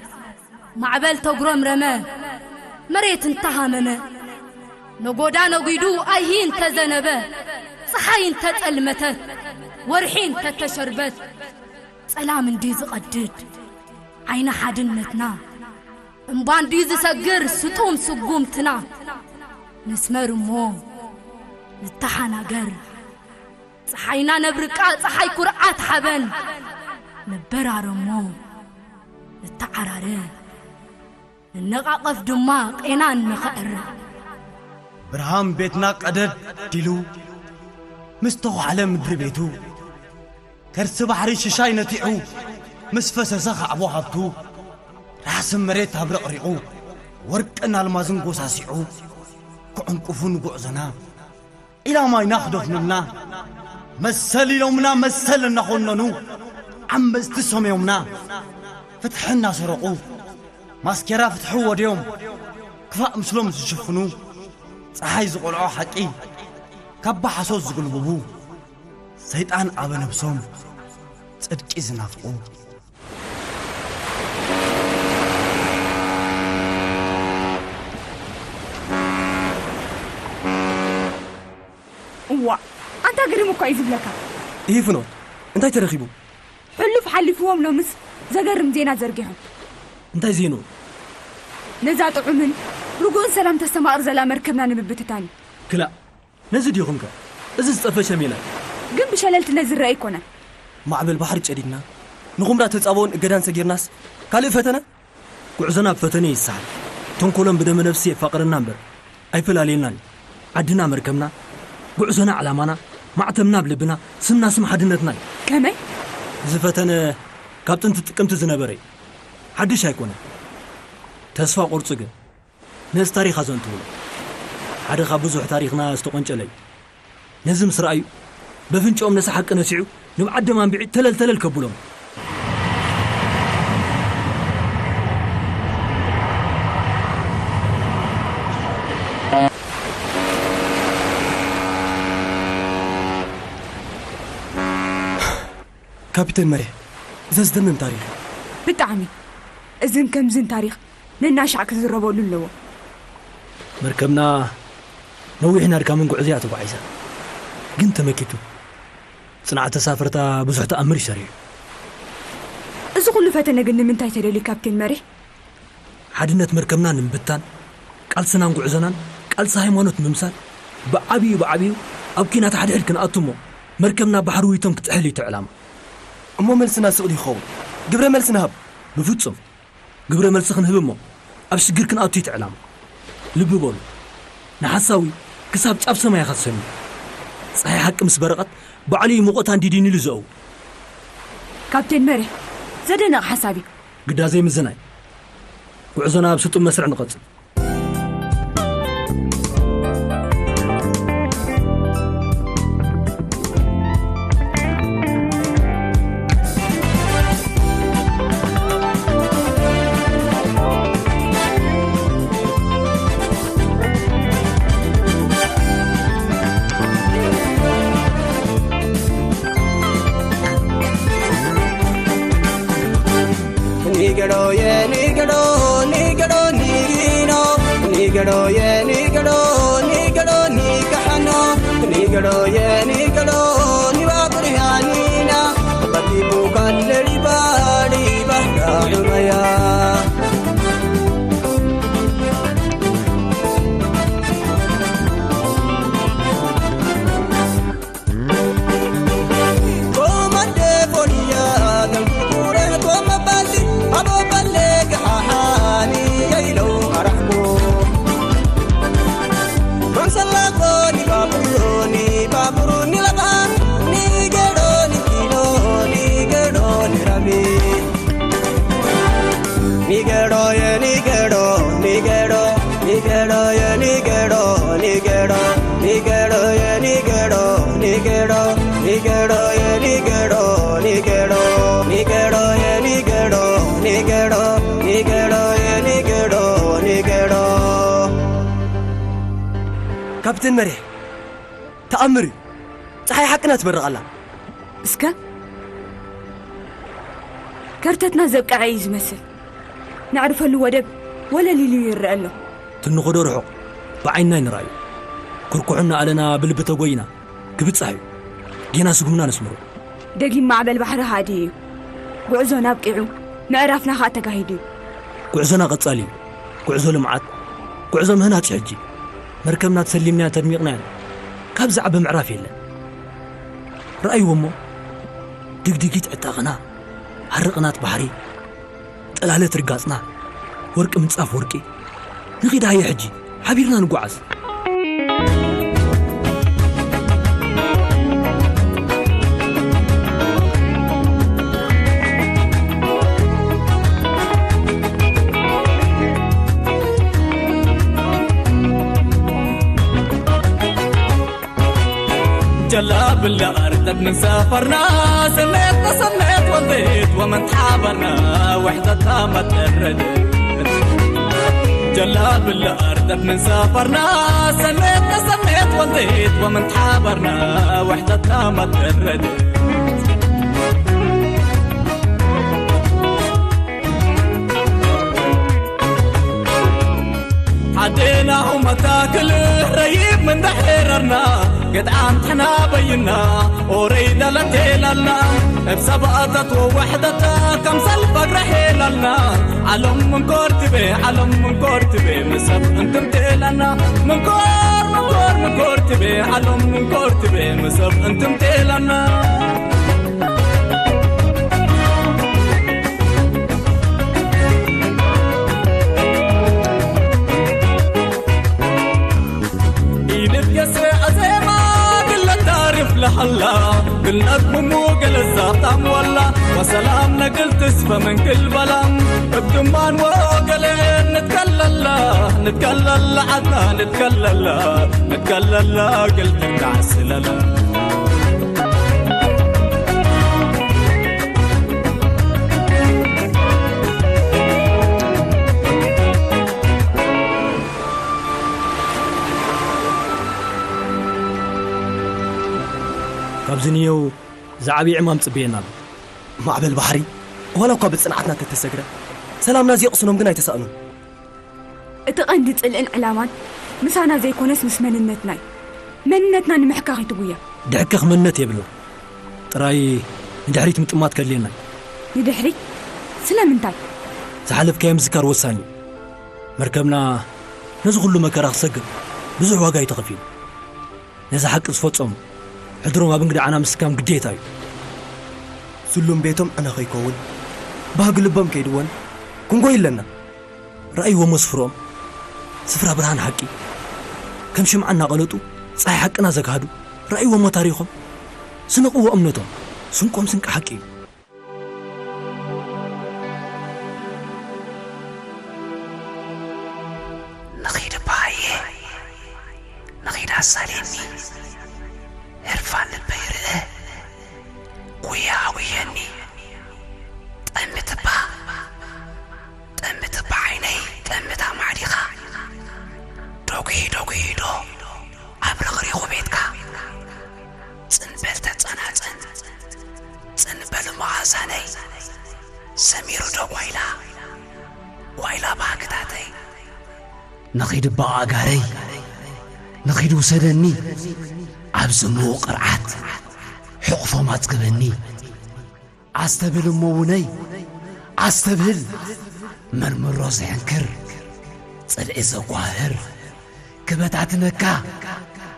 ማዕበል ተጉረምረመ፣ መሬት እንተሃመመ፣ ነጎዳ ነጒዱ ኣይሂ እንተዘነበ፣ ጸሓይ እንተጸልመተት፣ ወርሒ እንተተሸርበት፣ ጸላም እንዲ ዝቐድድ ዓይኒ ሓድነትና፣ እምባ እንዲ ዝሰግር ስጡም ስጉምትና፣ ንስመር እሞ ንተሓናገር። ጸሓይና ነብርቃ፣ ጸሓይ ኩርዓት ሓበን፣ ንበራረ እሞ ንተዓራረ። ንነቓቐፍ ድማ ቄናን ንኽዕረ። ብርሃን ቤትና ቀደድ ዲሉ፣ ምስ ተዃዕለ ምድሪ ቤቱ። ከርሲ ባሕሪ ሽሻይ ነቲዑ፣ ምስ ፈሰሰ ካዕቦ ሃብቱ። ራሕሲ መሬት ኣብረቕሪቑ፣ ወርቅን ኣልማዝን ጎሳሲዑ። ክዕንቁፉ ንጉዕዞና፣ ዒላማ ኢና ክደፍኑልና። መሰል ኢሎምና መሰል እናኾነኑ፣ ዓመጽቲ ሰምዮምና። ፍትሒ እናሰረቑ፣ ማስኬራ ፍትሒ ወድዮም፣ ክፋእ ምስሎም ዝሽፍኑ። ጸሓይ ዝቖልዖ ሓቂ፣ ካባ ሓሶት ዝጉልብቡ። ሰይጣን ኣበ ነብሶም፣ ጽድቂ ዝናፍቑ። እዋእ፣ ኣንታ ግርም እኳ እዩ ዝብለካ። እሂ ፍኖት፣ እንታይ ተረኺቡ? ሕሉፍ ሓሊፍዎም ሎምስ ዘገርም ዜና ዘርጊሖም። እንታይ ዜንኡ? ነዛ ጥዑምን ርጉእን ሰላም ተስተማቕር ዘላ መርከብና ንምብትታን እዩ። ክላእ፣ ነዚ ዲኹምከ? እዚ ዝጸፈ ሸሜላ እዩ። ግን ብሸለልትነት ዝረአ ኣይኮነን። ማዕበል ባሕሪ ጨዲድና፣ ንኹምራ ተጻብኦን እገዳን ሰጊርናስ ካልእ ፈተነ? ጉዕዞና ብፈተነ ይሰሓል። ተንኮሎም ብደመ ነፍሲ የፋቕረና እምበር ኣይፈላልየናን እዩ። ዓድና መርከብና፣ ጉዕዞና ዕላማና፣ ማዕተብና ኣብ ልብና፣ ስምና ስም ሓድነትና እዩ። ከመይ? እዚ ፈተነ ካብ ጥንቲ ጥቅምቲ ዝነበረ እዩ። ሓድሽ ኣይኮነን። ተስፋ ቁርጺ ግን ነዚ ታሪኽ ኣዘንትውሎ። ሓደ ካብ ብዙሕ ታሪኽና ዝተቖንጨለ እዩ። ነዚ ምስ ረኣዩ፣ በፍንጭኦም ነቲ ሓቂ ነሲዑ፣ ንብዓት ደም ኣንቢዑ ተለል ተለል ከብሎም። ካፒተን መሪሕ፣ ዘስደምም ታሪኽ እዩ። ብጣዕሚ። እዝን ከምዝን ታሪኽ ነናሻዕ ክዝረበሉ ኣለዎ። መርከብና ነዊሕን ኣድካምን ጉዕዞ እያ ተጓዒዛ። ግን ተመኪቱ። ጽንዓት ተሳፈርታ ብዙሕ ተኣምር እዩ ሰሪሑ። እዚ ኩሉ ፈተነ ግን ንምንታይ ተደልዩ ካፕቴን መሪሕ? ሓድነት መርከብና ንምብታን፣ ቃልስናን ጉዕዞናን ቃልሲ ሃይማኖት ምምሳል፣ ብዓብዩ ብዓብዩ ኣብ ኲናት ሓድሕድ ክንኣቱ እሞ መርከብና ባሕሪ ውይቶም ክትጥሕል እዩ እቲ ዕላማ። እሞ መልስና ስቕ ድዩ ክኸውን? ግብረ መልሲ ንሃብ። ብፍጹም። ግብረ መልሲ ክንህብ እሞ ኣብ ሽግር ክንኣቱ እዩ እቲ ዕላማ። ልቢ በሉ። ንሓሳዊ ክሳብ ጫፍ ሰማይ ኢኻ ትሰንዩ። ጸሓይ ሓቂ ምስ በረቐት ባዕሉ እዩ ሙቐታ እንዲዲን ኢሉ ዘእው። ካፕቴን መሬ፣ ዘደንቕ ሓሳብ እዩ። ግዳ ዘይምዝናይ። ጉዕዞና ኣብ ስጡም መስርዕ ንቐጽል። Nigero ye, nigero, nigero, nigino. Nigero ye, nigero, nigero, nigahano. Nigero ye, nigero, niwakuryanina. Batibu kalleriba, riba, dahumaya. Nigero ye nigero, nigero, nigero ye nigero, nigero, nigero ye nigero, nigero, nigero ye nigero, nigero, nigero ye nigero, nigero, nigero ye nigero, nigero. ካፕቴን መሪሕ፣ ተኣምር እዩ። ጸሓይ ሓቅና ትበርቕ ኣላ። እስከ ከርተትና ዘብቀዐ እዩ ዝመስል። ነዕርፈሉ ወደብ ወለል ኢሉ ይረአ ኣሎ። ትንኸዶ ርሑቕ ብዓይንና ይንራእዩ። ኩርኩሕና ኣለና ብልቢ ተጎይና ክብጻሕ እዩ። ጌና ስጉምና ነስምሮ። ደጊም ማዕበል ባሕሪ ሃዲ እዩ። ጉዕዞና ኣብቂዑ፣ ምዕራፍና ኸኣ ተጋሂዱ እዩ። ጉዕዞና ቀጻሊ እዩ። ጉዕዞ ልምዓት፣ ጉዕዞ ምህናጽ እዩ ሕጂ። መርከብና ተሰሊምናያ ተድሚቕናያ። ካብ ዝዓቢ ምዕራፍ የለን። ረኣይዎ እሞ፣ ድግዲጊት ዕጣቕና፣ ሃሪ ቅናት ባሕሪ፣ ጠላለት ርጋጽና፣ ወርቂ ምንጻፍ ወርቂ። ንኺድ ሃየ ሕጂ፣ ሓቢርና ንጓዓዝ። ጀላ ብላ ኣርጠት ምን ሰፈርና፣ ሰሜት ተሰሜት ወንዜት ወመን ተሓበርና፣ ውሕደትና መጠረድ። ጀላ ብላ ኣርጠት ምን ሰፈርና፣ ሰሜት ተሰሜት ወንዜት ወመን ተሓበርና፣ ውሕደትና መጠረድ። ዓዴና ኡመታ ክልህ ረይብ ምን ደሒረርና፣ ገድዓም ትሕና በይና፣ ኦረይ ደለቴላልና፣ እብ ሰብኣተት ወወሕደታ፣ ከምሰል በግረ ሔላልና፣ ዓለም ምንኮር ትቤ፣ ዓለም ምንኮር ትቤ፣ ምሰብ እንትምቴላና፣ ምንኮር፣ ምንኮር፣ ምንኮር ትቤ፣ ዓለም ምንኮር ትቤ፣ ምሰብ እንትምቴላና። ኢድት የስዕ ኣዜማ ግለ ታሪፍ ለሃላ፣ ግልነት ምሙ ገለዛ ጣምዋላ፣ ወሰላም ነግል ትስፈ ምን ክልበላ፣ እብ ድማን ወገለ ንትከለላ፣ ንትከለላ ዓድና ንትከለላ፣ ንትከለላ ግል ትርዳዕ ስለላ። ካብዚ ንየው ዝዓብየ ዕማም ጽበየና ኣሎ። ማዕበል ባሕሪ ዋላ እኳ ብጽንዓትና እንተተሰግረ፣ ሰላምና ዘየቕስኖም ግን ኣይተሳእኑን። እቲ ቀንዲ ጽልእን ዕላማን ምሳና ዘይኮነስ ምስ መንነትና እዩ። መንነትና ንምሕካኽ እዩ እቲ ጉያ። ድሕክኽ መንነት የብልና። ጥራይ ንድሕሪት ምጥማት ከድልየና እዩ። ንድሕሪት? ስለምንታይ? ዝሓለፍካዮ ምዝካር ወሳኒ እዩ። መርከብና ነዚ ኩሉ መከራ ክሰግር ብዙሕ ዋጋ እዩ ተኸፊሉ። ነዚ ሓቂ ዝፈጸሙ ሕድሮም ኣብ እንግድዓና ምስካም ግዴታ እዩ። እሱ ኩሉም ቤቶም ዕነ ከይከውን፣ ባህጊ ልቦም ከይድወን ክንጎይ ኣለና። ረኣይዎም ስፍርኦም፣ ስፍራ ብርሃን ሓቂ። ከም ሽምዓ እናቐለጡ ጸሓይ ሓቅና ዘግሃዱ፣ ረኣይዎም ታሪኾም፣ ስነቕዎ እምነቶም፣ ስንቆም ስንቂ ሓቂ እዩ። ንኺድ እባ ሃየ፣ ንኺድ ኣሳልየኒ፣ ህርፋን ልበይ ርእ፣ ጉያ ኣጉየኒ። ጠምት እባ፣ ጠምት እባ ዓይነይ፣ ጠምት ኣማዕዲኻ። ዶጉሂ፣ ዶጉሂ ዶ፣ ኣብ ርኽሪኹ ቤትካ። ጽንበል ተጸናጸን፣ ጽንበል መዓዛነይ። ሰሚሩ ዶ ጓይላ፣ ጓይላ ባህግታተይ። ንኺድ እባ ኣጋረይ፣ ንኺድ ውሰደኒ፣ ኣብዚ ምዉቕ ቅርዓት፣ ሕቑፎም ኣጽግበኒ። ኣስተብህል እሞ ውነይ፣ ኣስተብህል፣ መርምሮ ዝሕንክር፣ ጽልኢ ዘጓህር፣ ክበታትነካ፣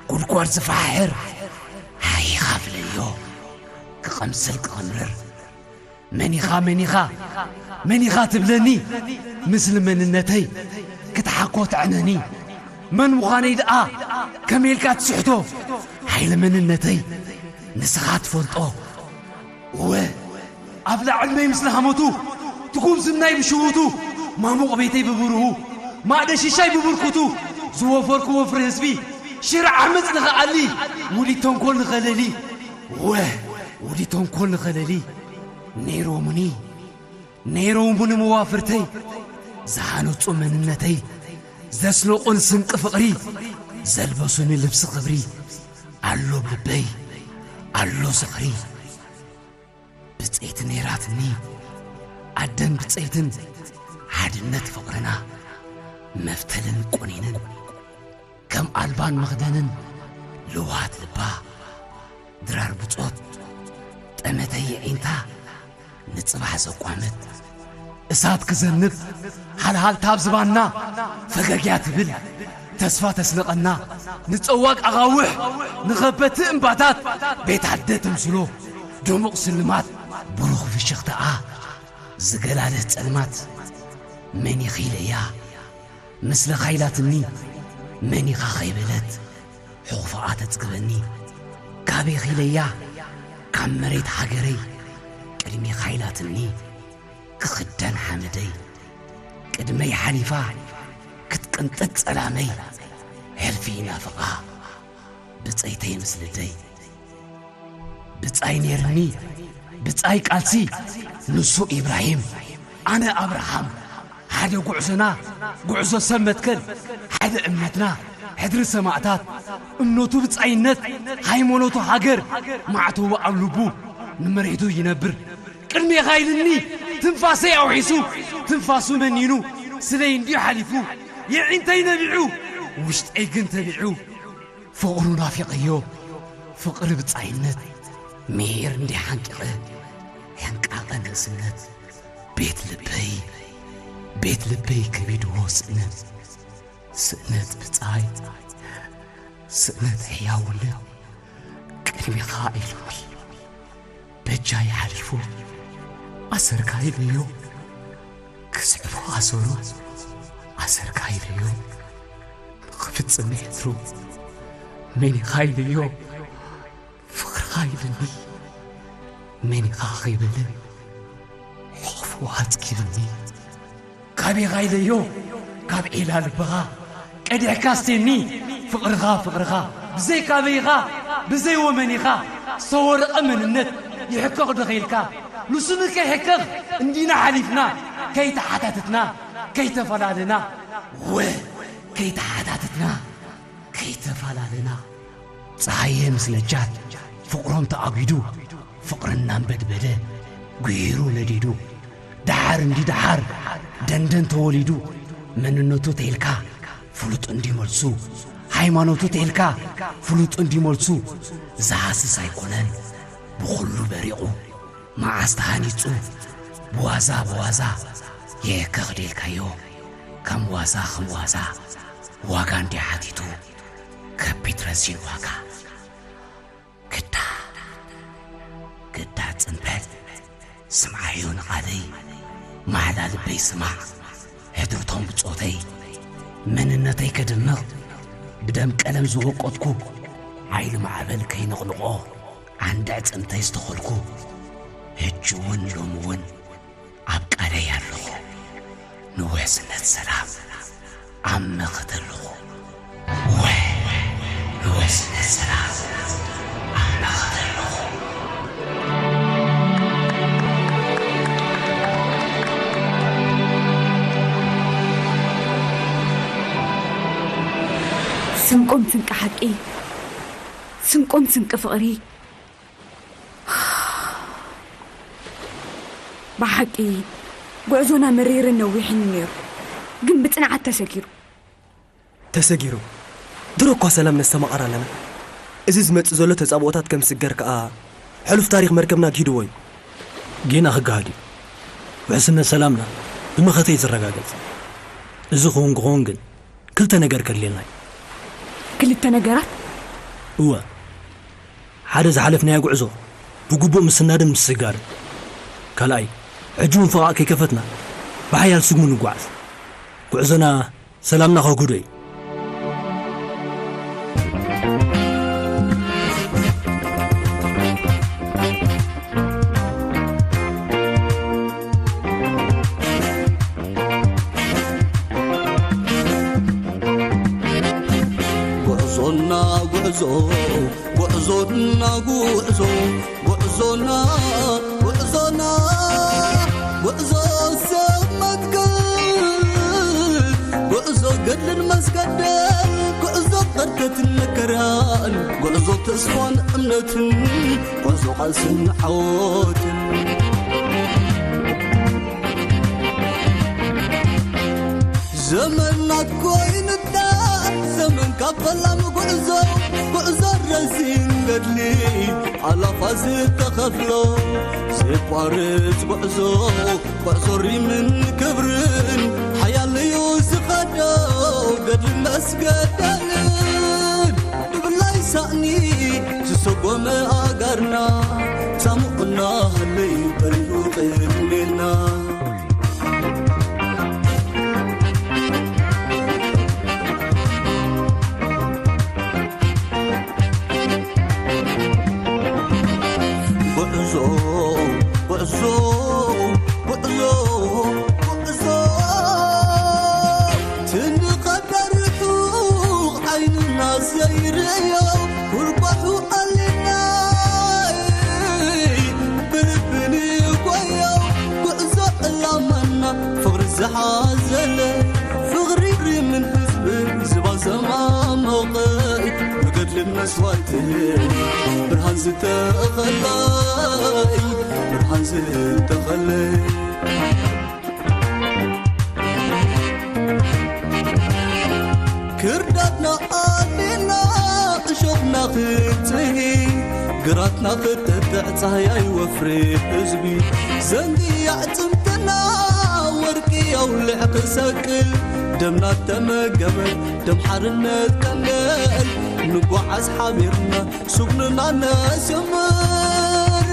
ጉድጓድ ዝፈሓሕር፣ ሓይኻ ፍለዮ፣ ክቐምስል ክቕምርር። መን ኢኻ፣ መን ኢኻ፣ መን ኢኻ ትብለኒ? ምስሊ መንነተይ ክትሓኮ ትዕነኒ። መን ምዃነይ ደኣ ከመይ ኢልካ ትስሕቶ? ሓይሊ መንነተይ ንስኻ ትፈልጦ። እወ፣ ኣብ ላዕልመይ ምስ ላህመቱ፣ ትጉምዝምናይ ብሽውቱ፣ ማሙቕ ቤተይ ብብርሁ፣ ማእደ ሽሻይ ብብርኩቱ፣ ዝወፈርኩ ወፍሪ ህዝቢ፣ ሽርዕ ዓመጽ ንኸኣሊ፣ ውዲት ተንኮል ንኸለሊ። እወ፣ ውዲት ተንኮል ንኸለሊ። ነይሮምኒ፣ ነይሮምኒ መዋፍርተይ፣ ዝሃነጹ መንነተይ፣ ዘስለቑን ስንቂ ፍቕሪ፣ ዘልበሱኒ ልብሲ ክብሪ፣ ኣሎ ኣብ ልበይ፣ ኣሎ ዝኽሪ። ብጸይቲ ነይራትኒ፣ ኣደን ብጸይትን፣ ሓድነት ፍቕርና፣ መፍተልን ቁኒንን፣ ከም ኣልባን መኽደንን፣ ልውሃት ልባ፣ ድራር ብጾት፣ ጠመተይ የዒንታ፣ ንጽባሕ ዘቋምት፣ እሳት ክዘንብ፣ ሃልሃልታ ኣብ ዝባንና፣ ፈገግያ ትብል፣ ተስፋ ተስንቐና፣ ንጸዋግ ኣኻውሕ፣ ንኸበቲ እምባታት፣ ቤት ኣደ ትምስሎ፣ ድሙቕ ስልማት፣ ብሩኽ ፍሽኽታኣ፣ ዝገላልህ ጸልማት፣ መን ኢኺ ኢለያ፣ ምስለኻ ኢላትኒ፣ መን ኢኻ ከይበለት፣ ሕቑፎኣ ተጽግበኒ። ካበይ ኺለያ፣ ካብ መሬት ሃገረይ፣ ቅድሜኻ ኢላትኒ፣ ክኽደን ሓመደይ። ቅድመይ ሓሊፋ፣ ክትቅንጥጥ ጸላመይ፣ ሕልፊ ይናፍቓ፣ ብጸይተይ ምስ ልደይ። ብጻይ ነይርኒ፣ ብጻይ ቃልሲ፣ ንሱ ኢብራሂም፣ ኣነ ኣብርሃም። ሓደ ጉዕዞና፣ ጉዕዞ ሰብ መትከል፣ ሓደ እምነትና፣ ሕድሪ ሰማእታት፣ እምነቱ ብጻይነት፣ ሃይማኖቱ ሃገር፣ ማዕተቡ ኣብ ልቡ፣ ንመሬቱ ይነብር። ቅድሜኻ ኢልኒ፣ ትንፋሰይ ኣውሒሱ፣ ትንፋሱ መኒኑ፣ ስለይ እንድዩ ሓሊፉ፣ የዒንተይ ነቢዑ፣ ውሽጠይ ግን ተቢዑ። ፍቕሩ ናፊቐዮ፣ ፍቕሪ ብጻይነት፣ ምሒር እንዲ ሓንቂቐ፣ ሕንቃቐ ንእስነት፣ ቤት ልበይ፣ ቤት ልበይ ከቢድዎ ስእነት፣ ስእነት ብጻይ፣ ስእነት ሕያውነት፣ ቅድሚኻ ኢሉኒ፣ በጃይ ሓሊፉ፣ ኣሰርካ ኢለዮ፣ ክስዕቦ ኣሰሩ፣ ኣሰርካ ኢለዮ፣ ክፍጽም ሕድሩ፣ መን ኢኻ ኢለዮ፣ ፍቕርኻ ኢልኒ፣ መን ኢኻ ከይበለ፣ ሕቑፉ ኣጽጊብኒ። ካበይ ኢኻ ኢለዮ፣ ካብ ዒላ ልብኻ፣ ቀዲሕካ ኣስቴኒ፣ ፍቕርኻ፣ ፍቕርኻ፣ ብዘይ ካበይ ኢኻ፣ ብዘይ ወመን ኢኻ፣ ዝተወረቐ መንነት፣ ይሕከኽ ዶ ከይልካ፣ ንሱ ንከይሕከኽ፣ እንዲና ሓሊፍና፣ ከይተሓታተትና፣ ከይተፈላለና፣ ወ፣ ከይተሓታተትና፣ ከይተፈላለና። ጸሃየ ምስ ነጃት ፍቕሮም ተኣጒዱ፣ ፍቕሪ እናንበድበደ፣ ጉሂሩ ነዲዱ። ደሓር እንዲ ደሓር ደንደን ተወሊዱ፣ መንነቱ ተይልካ ፍሉጥ እንዲ መልሱ፣ ሃይማኖቱ ተይልካ ፍሉጥ እንዲ መልሱ፣ ዝሃስስ ኣይኮነን ብኹሉ በሪቑ። መዓስ ተሃኒጹ ብዋዛ ብዋዛ የከኽ ደልካዮ፣ ከም ዋዛ ከም ዋዛ ዋጋ እንዲ ሓቲቱ፣ ከቢድ ረዚን ዋጋ። ግዳ፣ ግዳ ጽንበት፣ ስምዓዮ ንቓለይ፣ ማዕዳ ልበይ ስማዕ፣ ሕድርቶም ብጾተይ፣ መንነተይ ከድምቕ፣ ብደም ቀለም ዝወቀጥኩ፣ ሓይሊ ማዕበል ከይነቕንቖ፣ ዓንዲ ዕጽምተይ ዝተኸልኩ፣ ሕጂ እውን ሎሚ እውን ኣብ ቃለይ ኣለኹ። ንውሕስነት ሰላም ኣብ መኸተ ኣለኹ። ወይ ንውሕስነት ሰላም ኣብ መኸተ ኣለኹ። ስንቆም ስንቂ ሓቂ፣ ስንቆም ስንቂ ፍቕሪ። ብሓቂ፣ ጉዕዞና መሪርን ነዊሕን ነይሩ፣ ግን ብጽንዓት ተሰጊሩ። ተሰጊሩ። ድሮ እኳ ሰላም ነስተማቕር ኣለና። እዚ ዝመጽእ ዘሎ ተጻብኦታት ከም ስገር ከኣ፣ ሕሉፍ ታሪኽ መርከብና ግሂድዎ እዩ። ጌና ክገሃድ እዩ። ውሕስነት ሰላምና ብመኸተ እዩ ዝረጋገጽ። እዚ ክውን ክኸውን ግን፣ ክልተ ነገር ከድልየና እዩ። ክልተ ነገራት? እወ። ሓደ ዝሓለፍናዮ ጉዕዞ ብግቡእ ምስናድን ምስግጋርን። ካልኣይ፣ ሕጂ እውን ፈቓቕ ከይከፈትና ብሓያል ስጉሚ ንጓዓዝ። ጉዕዞና ሰላምና ከጉዶ እዩ። ጉዕዞና ጉዕዞ፣ ጉዕዞና ጉዕዞ፣ ጉዕዞና፣ ጉዕዞና፣ ጉዕዞ ሰብ መትከል፣ ጉዕዞ ገድልን መስገደል፣ ጉዕዞ ቐርተትን መከራን፣ ጉዕዞ ተስፋን እምነትን፣ ጉዕዞ ቓልስን ዓወትን። ዘመን ናት ኮይንና፣ ዘመን ካብ ፈላሚ ጉዕዞ፣ ጉዕዞ ረዚን ገድሊ፣ ኣላፋ ዝተኸፍሎ፣ ዘይቋርጽ ጉዕዞ፣ ጉዕዞ ሪምን ክብርን፣ ሓያል እዩ ዝኸዶ፣ ገድሊ መስገደልን። ብፍላይ ሳእኒ ዝሰጎመ ኣጋርና፣ ሳሙቕና ሃለይ በሪሁ ቅድሜና። ጉዕዞ፣ ጉዕዞ፣ ጉዕዞ፣ ጉዕዞ። ትንቐደር ርሑቕ ዓይንና ዘይርእዮ፣ ኩርባሑ ኣሊናይ ብልቢ ንጎዮ። ጉዕዞ ዕላማና ፍቕሪ ዝሓዘለ፣ ፍቕሪ ሪምን ህዝብን ዝባዘማ መውቕዒ፣ ብገድልን መስዋእትን ብርሃን ዝተኸለይ፣ ብርሃን ዝተኸለይ። ክርዳድና ኣሊና እሾኽና ክትጽሂ፣ ግራትና ክትጥዕ ጻህያይ ወፍሪ ህዝቢ። ዘንጊ ኣዕጽምትና ወርቂ ኣውልዕ ክሰቅል፣ ደምና ተመገበ ደም ሓርነት ቀንገል። ንጓዓዝ ሓቢርና ስጉምና ነስምር።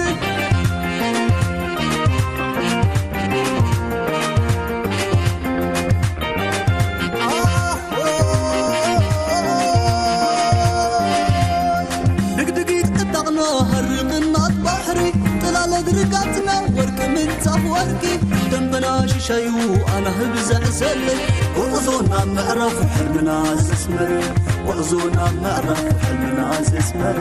ድግድጊት ዕጣቕና ሃሪ ቅናት ባሕሪ፣ ጥላለ ድርጋትና ወርቂ ምንጻፍ ወርቂ፣ ደንበና ሽሻዩ ኣናህብ ዘዕሰለ፣ ጉዕዞ ናብ ምዕራፍ ሕልምና ዘስመረ። ጉዕዞ ናብ ምዕራፍ ሕልምና ዘስመረ።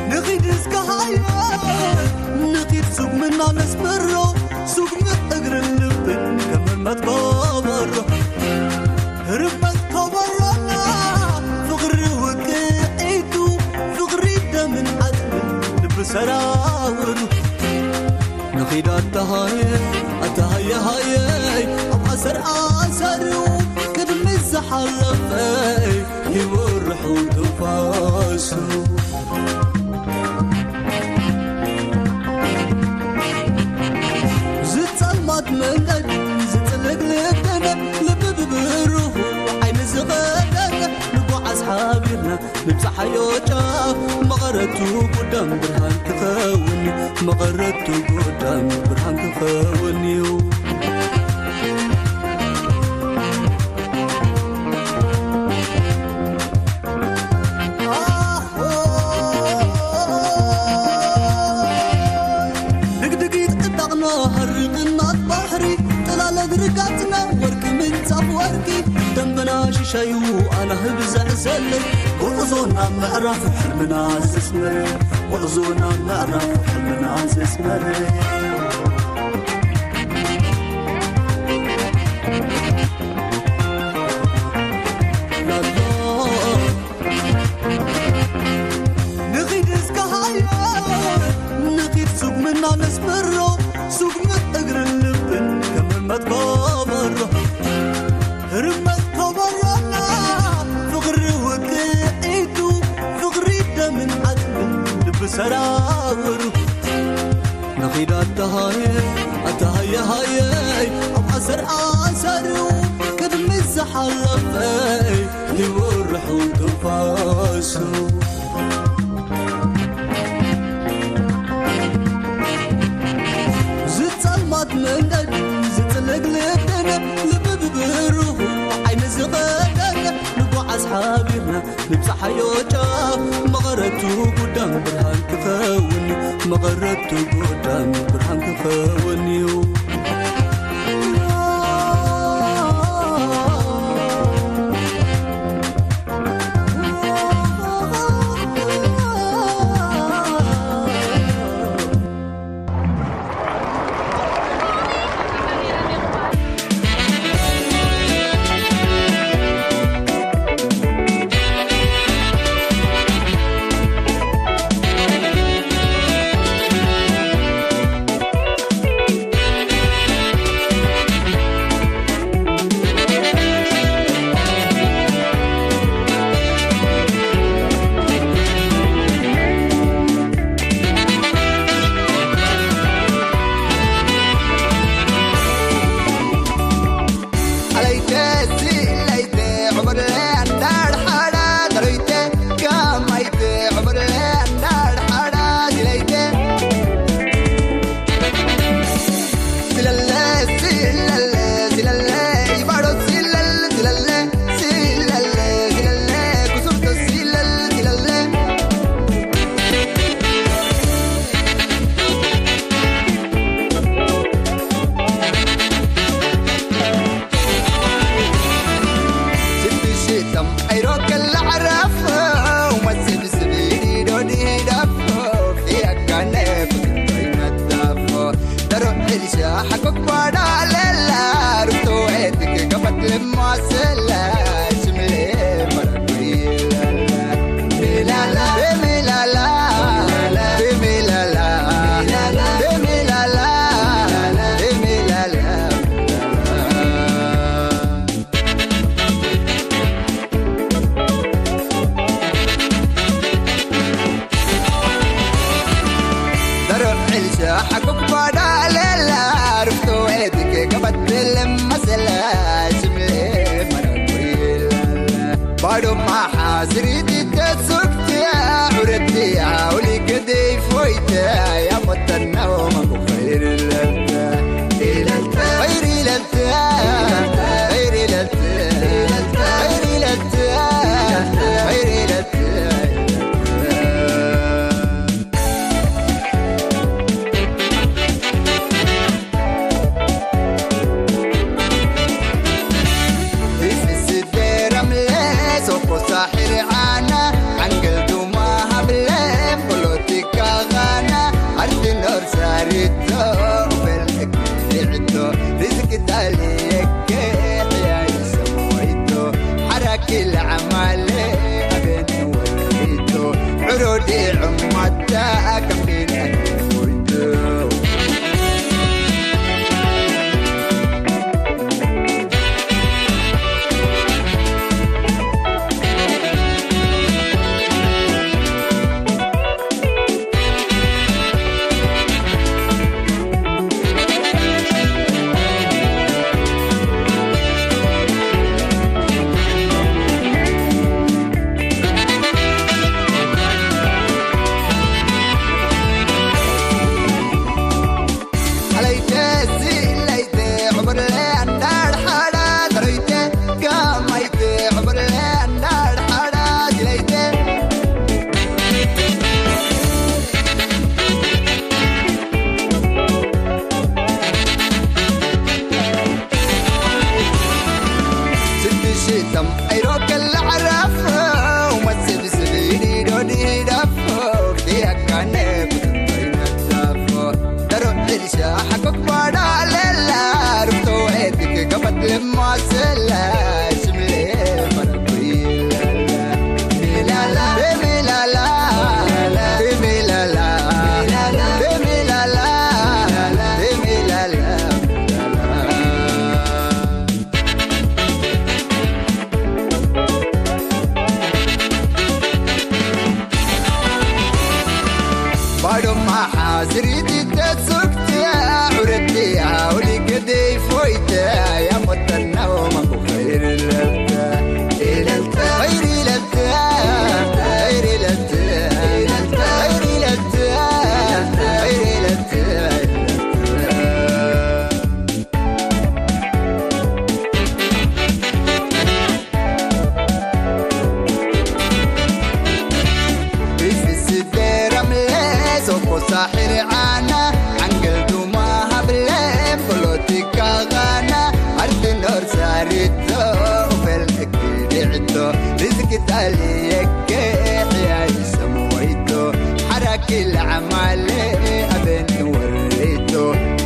ንኺድ እስከ ሃየ፣ ንኺድ ስጉምና ነስመሮ፣ ስጉሚ እግርን ልብን ከመርመት ከበሮ። ህርመት ከበሮና ፍቕሪ ውቅዒቱ፣ ፍቕሪ ደምን ዓጽምን ልቢ ሰራውሩ። ንኺድ ኣተሃየ፣ ኣተሃየ ሃየ፣ ኣብ ኣሰር ኣሰሩ፣ ቅድሚ ዝሓለፈ ይበርሑ ትንፋሱ። ዝጸልማት መንገድ ዝጽልግ ልብነ፣ ልቢ ንብጻሓዮ ጫፍ መቐረቱ ጉዳም ብርሃን ክኸውን እዩ። መቐረቱ ጉዳም ብርሃን ክኸውን እዩ። ድግድጊት ዕጣቕና ሃሪ ቅናት ባሕሪ፣ ጥላለ ድርጋትና ወርቂ ምንጻፍ ወርቂ፣ ደንበና ሽሻዩ ኣናህብ ዘዕሰለይ፣ ጉዕዞና ምዕራፍ ሕልምና ዘስመረ፣ ጉዕዞና ምዕራፍ ሕልምና ዘስመረ። ላላ ንኺድ እስከ ሃየ፣ ንኺድ ሱግምና ነስምሮ፣ ሱግሚ እግርን ልብን ከም ህርመት ከበሮ። ህርመት ከበሮና ፍቕሪ ውቅዒቱ፣ ፍቕሪ ደምን ዓጽምን ልቢ ሰራውሩ። ንኺድ ኣተሃየ፣ ኣተሃየ ሃየይ፣ ኣብ ኣሰር ኣሰሩ፣ ቅድሚ ዝሓለፈይ ይወርሑ ትንፋሱ። ዝጸልማት መንገድ ዝጽልግ ልብን፣ ልቢ ብብሩሁ ዓይኒ ዝቐደን፣ ንጓዓዝ ሓቢርና ንብጻሓዮ ጫፍ። መቐረቱ ጉዳም ብርሃን ክኸውን፣ መቐረቱ ጉዳም ብርሃን ክኸውን እዩ። ዲዳፎ ክያካነ ብትንበይነታፎ ደሮ ዕልሻ ሓቆክ ባዳ ለላ ሩቶ ኤድክ ገመት ልማሰላ ሽምሌ ፈረኩ ይላላ ሚላላ ሚላላ ሚላላ ሚላላ ሚላላ ባዶማ ሓስሪት ተሱክትያ ዑረትያ ውሊገደይ ፎይተ ያሞተናው ማኩ ኸይር ለልተ ኢለልተ ኸይር ለልተ ኸይር ለልተ ኸይር ለልተ ኸይር ለልተ Bifisi deram le soko sahiri ana angel duma hablen politika gana arti nor sarito fel ekidito rizki tali ekke ya isamuito haraki la amale aben warito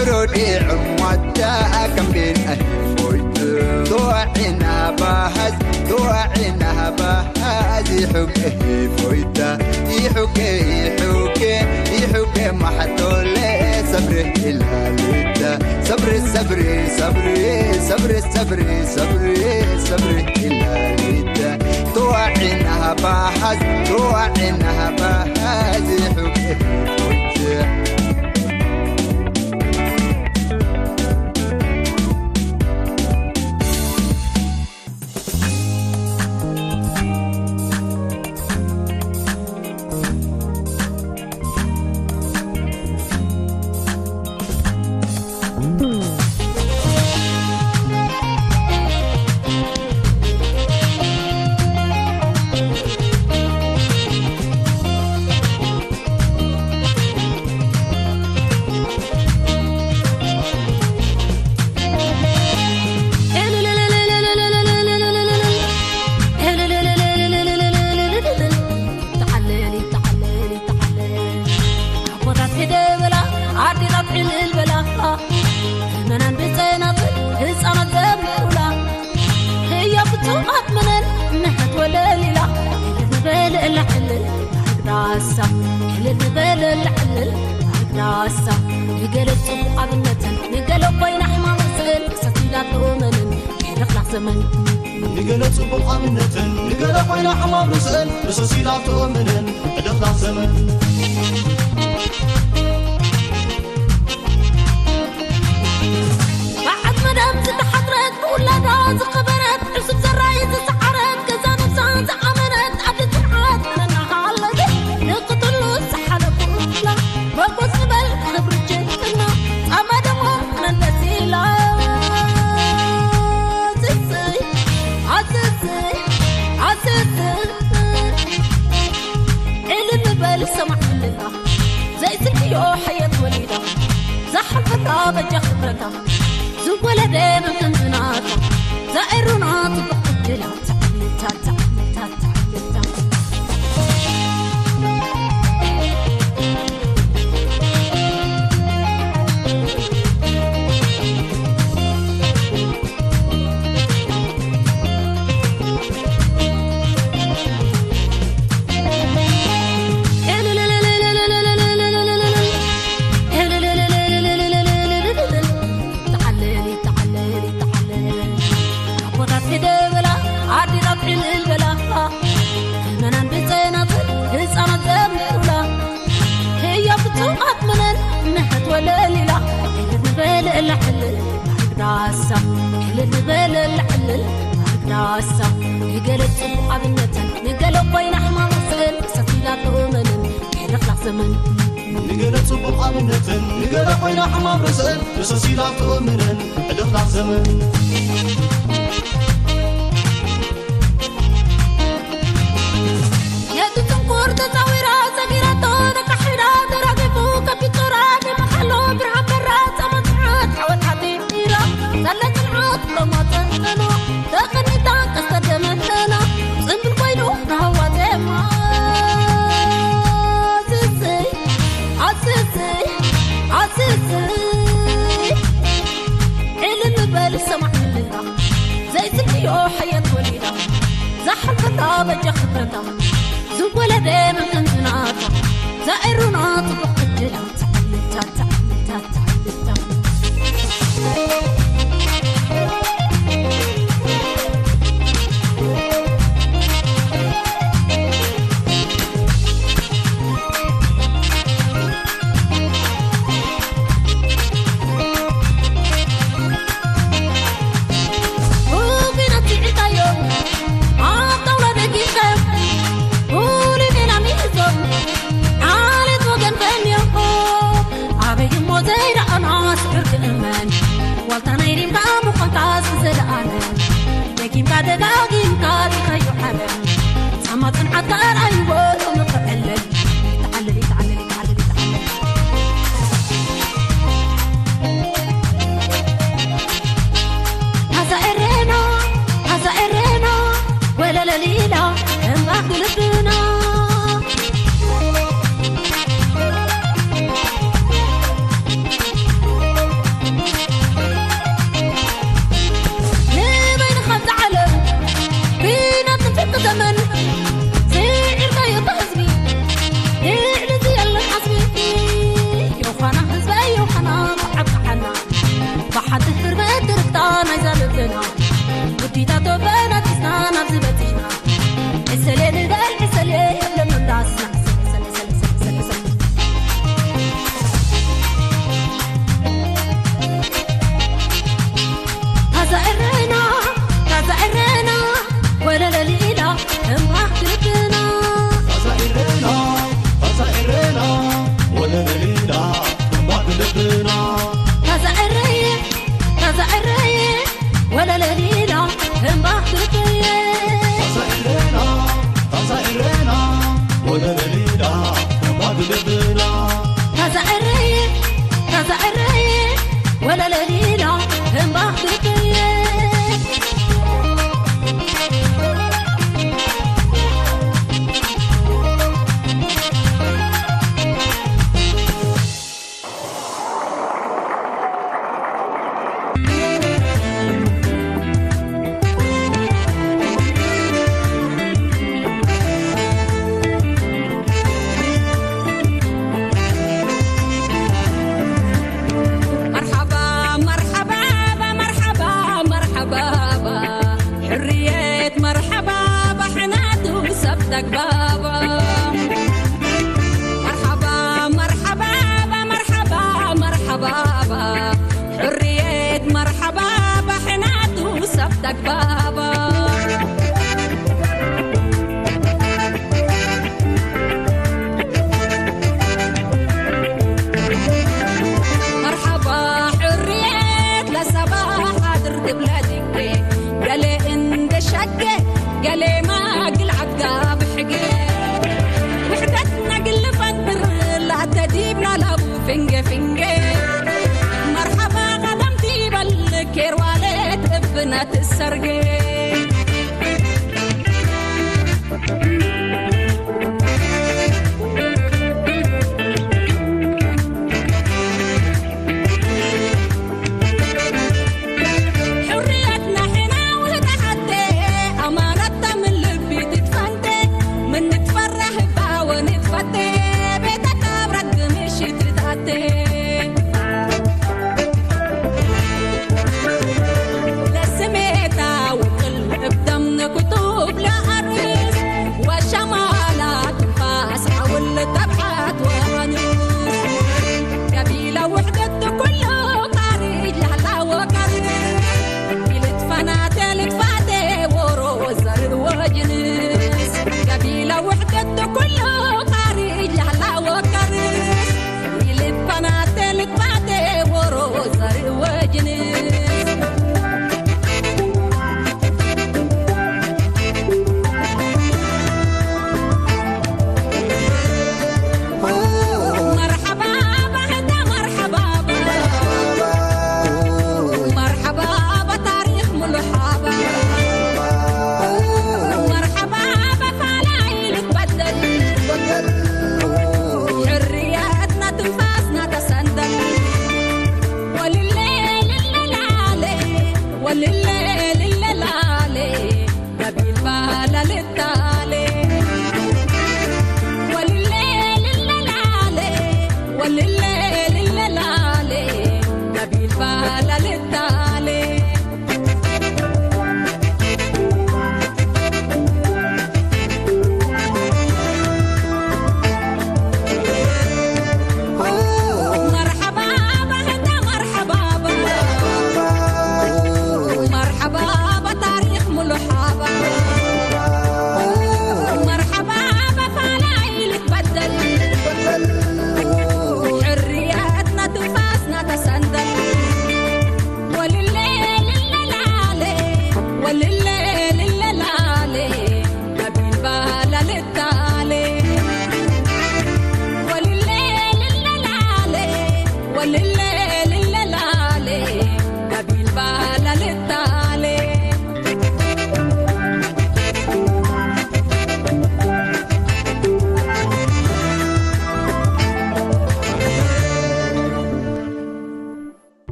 urodi umwata akambin ahifoito doa ina bahas doa ina bahas Hazi hubbe foita ihuke ihuke ihuke mahatole sabri ilalita sabri sabri sabri sabri sabri sabri sabri ilalita tuwa inaha bahaz tuwa inaha bahaz hubbe foita ተዓለሊ ተዓለሊ ተዓለሊ ኣቦታት ሂደ በላ ኣዴታት ዕልል በላ ምእመናን ብፀናፅል ህፃናት ዘምሩላ ህያ ብፁዓት መነን እነሀት ወለሊላ ዕልል ንበል እላ ዕልል ኣግዳሳ ዕልል ንበል እላ ዕልል ኣግዳሳ ንገለ ፅቡቕ ኣብነተን ንገለ ኮይና ሕማም ስእል ሰቲላ ትእመንን ንገለ ጽቡቕ ኣብነትን ንገለ ኮይና ሕማም ርእሰን ንሰሲላ ትእምንን ዕደኽላ ዘመን በዓል መዳም ዝተሓትረት ብውላዳ ዝኸበረት ዕሱብ ዘራይ ዝሰዓረት ገዛ ነብሳ ዝኣመነት ኣደ ጽንዓት መነና ሃለገ ንኽትሉ ዝሓለፉላ መጎስ ንበል ክብሪ ጅንትና ጻማ ደሞ ነነሲላ ኣዝዝ ኣዝዝ ኣዝዝ ዕልል በል ሰማዕ ክልላ ዘይስልክዮ ሕየት ወሊዳ ዛሓልፈታ በጃ ክብረታ ዝወለደ መምተን ዝናታ ዛኤሩና ጽቡቕ ዕድላ ኣቦታት ሂደ በላ ኣዴታት ዕልል በላ ምእመናን ብፀናፅል ህፃናት ዘምሩላ ህያ ብፅቡቓት መነን እነሀት ወለል ኢላ ዕልል ንበል እላ ዕልል ኣግዳሳ ዕልል ንበል እላ ዕልል ኣግዳሳ ንገለ ፅቡቕ ኣብነተን ንገለ ኮይና ሕማም ስእል ሰቲላ ትእመንን ዕደኽላ ዘመን ንገለ ጽቡቕ ኣብነትን ንገለ ኮይና ሕማም ርእሰን ንሰሲላ ትእምንን ዕደኽላ ዘመን ነቲ ጽንኩር ተጻዊራ ሰጊራቶ ነካሒዳ ተራጊፉ ከቢድ ጾራ ዲመሓሎ ብርሃን በራ ጸመጽዓት ሓወት ሓቲራ ሳለ ጽንዓት ሎማ ጸንጸኖ ተቐኒታ ቀስተ ደመና ጽምብል ኮይኑ ንሃዋ ዜማ በጃ ክብረታ ዝወለደ መምከን ዝናታ ዛኤሩና ጽቡቕ ዕድላ ተዓልታ ተዓልታ ተዓልታ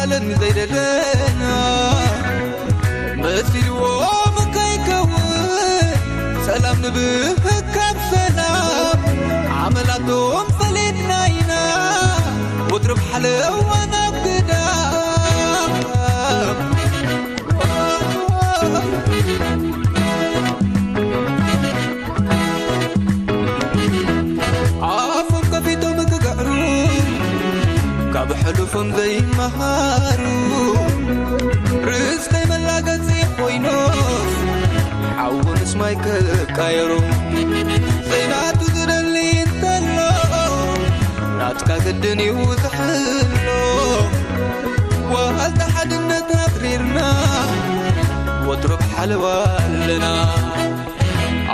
ዓለም ዘይደለና መሲልዎም ከይከውን ሰላም ንብህካብ ሰላም ዓመላቶም ፈሊጥና ኢና ወትሩ ብሓለዋ ናብ ግዳም ኣፎም ከፊቶም ክግዕሩ ካብ ሕሉፎም ዘይመሃሩ ርዝቀይ መላገፂ ኮይኖስ ሓዊ ምስ ማይ ክቃየሩ ዘይናቱ ዝደሊ እንተሎ ናትካ ግድን እዩ ዝሕሎ ዋልታ ሓድነት ኣትሪርና ወትሮ ብሓለዋ ኣለና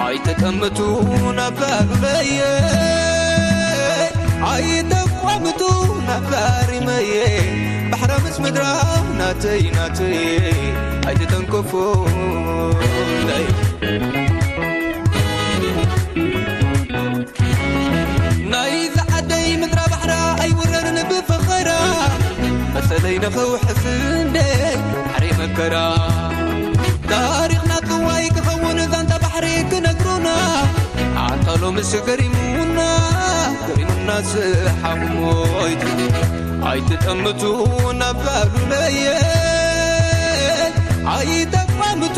ኣይተጠምቱ ናብዛ ሉለየ ኣይተቋምቱ ናብዛ ሪመየ ባሕራ ምስ ምድራ ናተይ ናተይ ኣይተተንከፉለይ ናይዛ ዓደይ ምድራ ባሕራ ኣይውረርን ብፈኸራ መሰለይ ነኸውሕስ እንደ ባሕሪ መከራ ታሪኽና ጥዋይ ክኸውን ዛንታ ባሕሪ ክነግሩና ኣንታ ሎምስ ገሪሙና ገሪሙና ስሓሞይት ኣይትጠምቱ ናብዛ ሉለየ ኣይተቋምቱ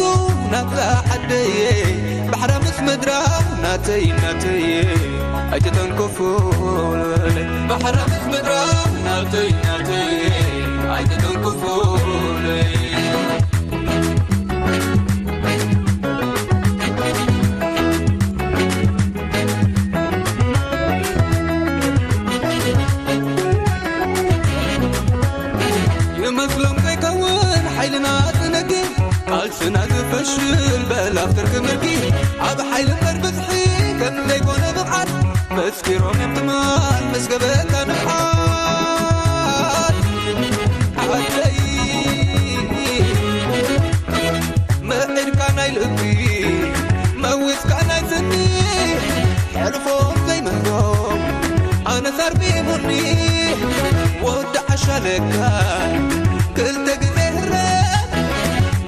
ናብዛ ዓደየ ባሕራ ምስ ምድራ ናተይ ናተይ ኣይትተንከፉለይ ባሕራ ምስ ምድራ ናተይ ናተይ ኣይትተንከፉለይ ይመስሎም ከይከውን ሓይልና ዝነግር ቃልስና ዝፈሽል በላፍትር ክምርኪ ኣብ ሓይሊ እምበር ብዝሒ ከም ዘይኮነ ብቕዓት መስኪሮም እዮም ትማል ምስ ገበታ ንብዓት ሓወተይ ምዒርካ ናይ ልቢ መዊስካ ናይ ስኒ ሕልፎም ዘይምህሮም ኣነ ሳርቢሙኒ ወዲ ዓሻለካ ክልተ ግዜ ህረም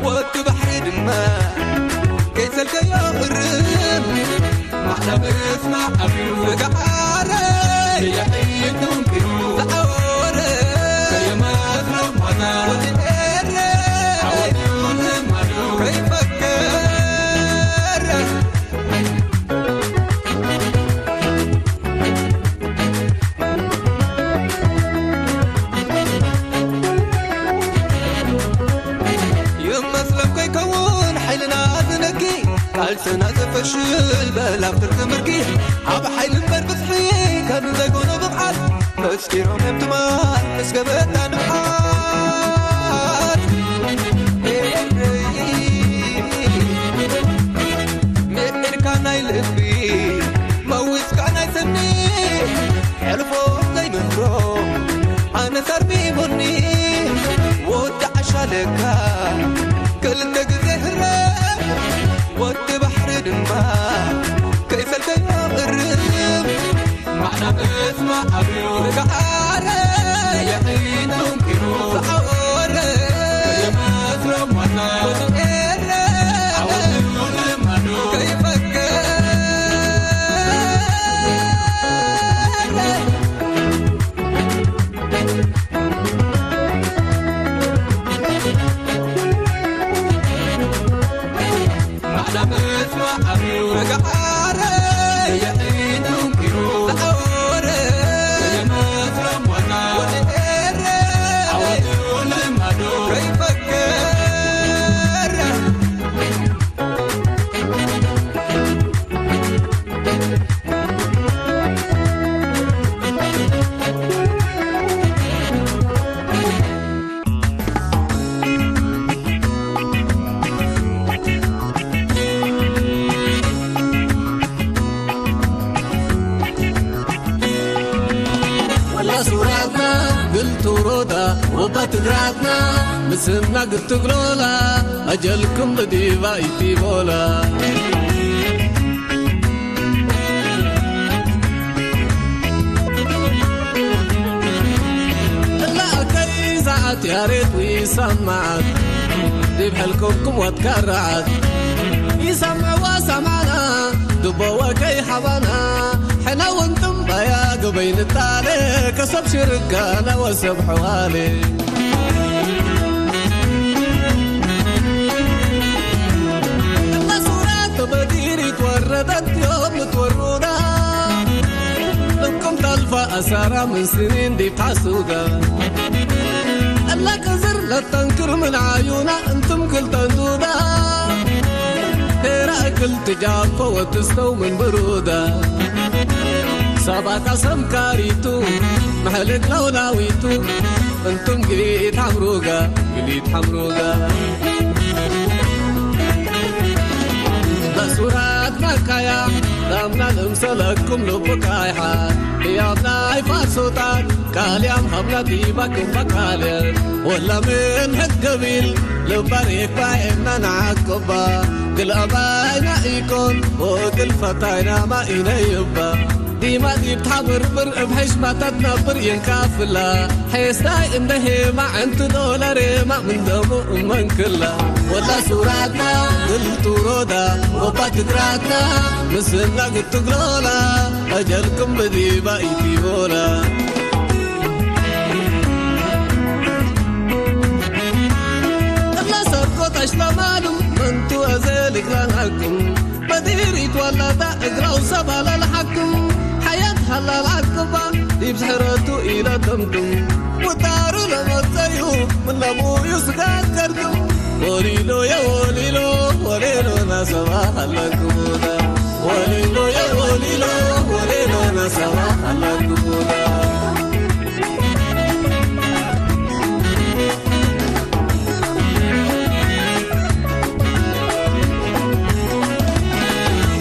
ወዲ ባሕሪ ድማ ከይሰልከዮ እርም ማዕዳ ምስማዕ ኣብዩ ዝገዓረ የሕይት ተንኪሩ ዝዓወረ ከየመስሎ ሞተ ወዲ ኤረ ዓወት እዩ ልማዱ ከይፈከረ ይመስሎም ከይከውን ሓይልና ዝነኪ ቃልስና ዘፈሽል በላፍትር ክምርኪ ኣብ ሓይሊ እምበር ብዝሒ ከም ዘይኮነ ብቕዓት መስኪሮም እዮም ትማል ምስ ገበታ ንብዓት ምዒርካ ናይ ልቢ መዊስካ ናይ ስኒ ሕልፎም ዘይምህሮ ኣነ ሰርሚሙኒ ወዲ ዓሻ ለካ ክልተ ግዜ ህረም ወዲ ባሕሪ ድማ ከይፈልጠዮ እርም ማዕዳ ምስማዕ ኣብዩ ዝገዓረ የሒኖም ኪሩ ዝዓወረ የመስሎም ዋና ወዲ ኤረ ዓወት እዩ ልማዱ ከይፈገረ ወላ ሱራትና ግልቱ ሮዳ ወባ ትግራትና ምስና ግትግሎላ ኣጀልኩም ብዲባ ኢቲቦላ እላ ከይዛ ያሬት ይሰማዕ ዲብ ሕልኩም ክሞት ከራዓት ይሰምዕዋ ሰማና ድቦ ወከይ ሓባና ሕና እውን ጥምባያ ገበይ ንታለ ከሰብ ሽርካ ናወሰብ ሕዋሌ እላ ሱራ ተበዲር ይትወረደት ዮም ምትወሩዳ እኩም ታልፋ ኣሳራ ምን ስኒን ዲብ ሓሱዳ እላ ቅዝር ለተንክር ምን ዓዩና እንትም ክልተን ዱዳ ሄራ እክል ትጃፎ ወትስተው ምን ብሩዳ ሳባ ካሰም ካሪቱ መሕልት ለውላዊቱ እንቱም ግሊት ሓምሩጋ ግሊት ሓምሩጋ በሱራት መካያ ዳምና ልምሰለኩም ልቡካይሓ ህያብና ኣይፋሶታት ቃልያም ሃብና ዲባኩም በቃልየት ወላ ምን ሕገቢል ልባሬክ ባኤምና ንዓቅባ ግልኣባይና ኢኮን ወግል ፈታይና ማኢነይባ ዲማ ዲብ ታብርብር እብ ሕሽማታት ነብር የንካፍላ ሐስታይ እንደ ሄማ ዕንቲ ዶላር ሄማ ምን ደሙ እመንክላ ወላ ሱራትና ግልቱሮዳ ወባ ትግራትና ምስላ ግትግሎላ ኣጀልኩም ብዲባ ኢቲቦላ እላ ሰርኮት ኣሽላማሉም መንቱ ኣዘልግላናኩም በዲሪት ዋላታ እግራው ሰባላ ለሓኩም ሓያት ሓላል ዓቅባ ዲብ ዝሕረቱ ኢላ ተምኩም ውጣሩ ለመጸዩ ምን ለሙዩ ስጋት ከርኩም ወሊሎ የወሊሎ ወሌሎ ናሰባ ሓላኩሙና ወሊሎ የወሊሎ ወሌሎ ናሰባ ሓላኩሙና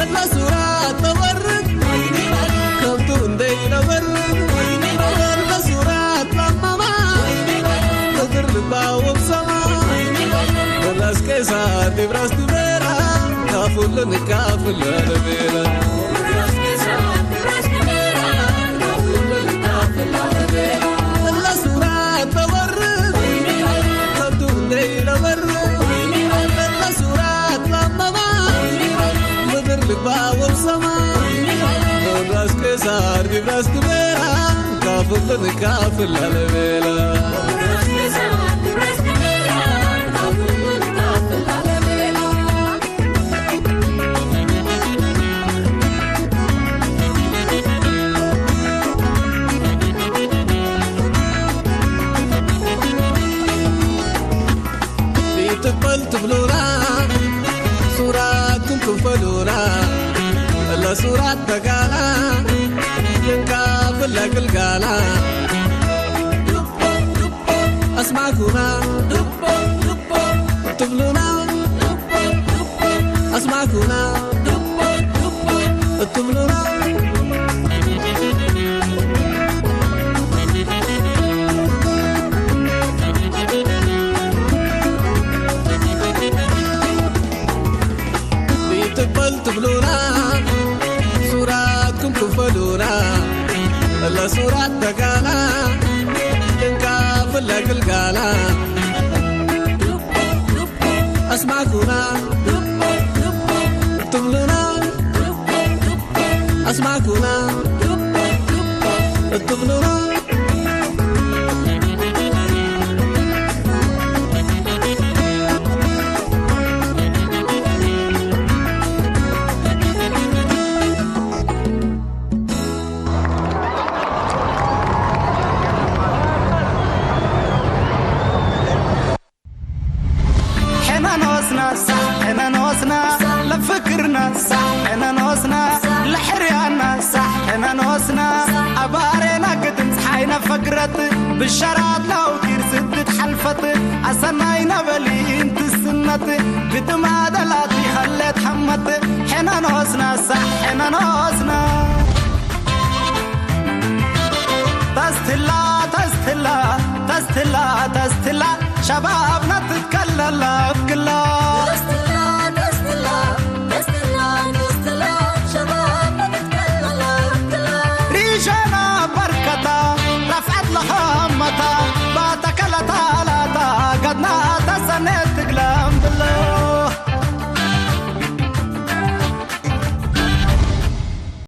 እላ ሱራ ተወርድ ከብቱ እንደይነበርድ እላ ሱራ ትላማማ እግር ልባውም ሰማ ራስ ቄሳር ዲብ ራስ ትቤራ ካፉልን ካፍል ለቤራ እላ ሱራ ተወርድ ከብቱ እንደይነበርድ እላ ሱራ ትላማማ ምድር ልባውም ሰማ ራስ ቄሳር ዲብ ራስ ትቤራ ካፍልን ካፍል ለቤራ ትበል ትብሉና ሱራትኩም ክፈሉና ለሱራት ተጋላ የንካፍል ለግልጋላ ኣስማኩና ትብሉና ኣስማኩና እትብሉና ይትበል ትብሉና ሱራትኩም ክፈሉና ለሱራት ተጋላ የንካፍል ለግልጋላ ኣስማኩና እትብሉና ኣስማኩና እትብሉና ሕነኖስና ሳዕ ሕነኖስና ለፍክርና ሳዕ ሕነኖስና ለሕርያና ሳዕ ሕነኖስና ኣባሬና ግድን ፀሓይ ነፈግረት ብሸራት ላውቲር ስድት ሓልፈት ኣሰናይ ነበሊ እንትስነት ግጥማ ደላት ይኸለት ሓመት ሕነኖስና ሳዕ ሕነኖስና ተስትላ ተስትላ ተስትላ ተስትላ ሸባብና ትትከለላ እብክላ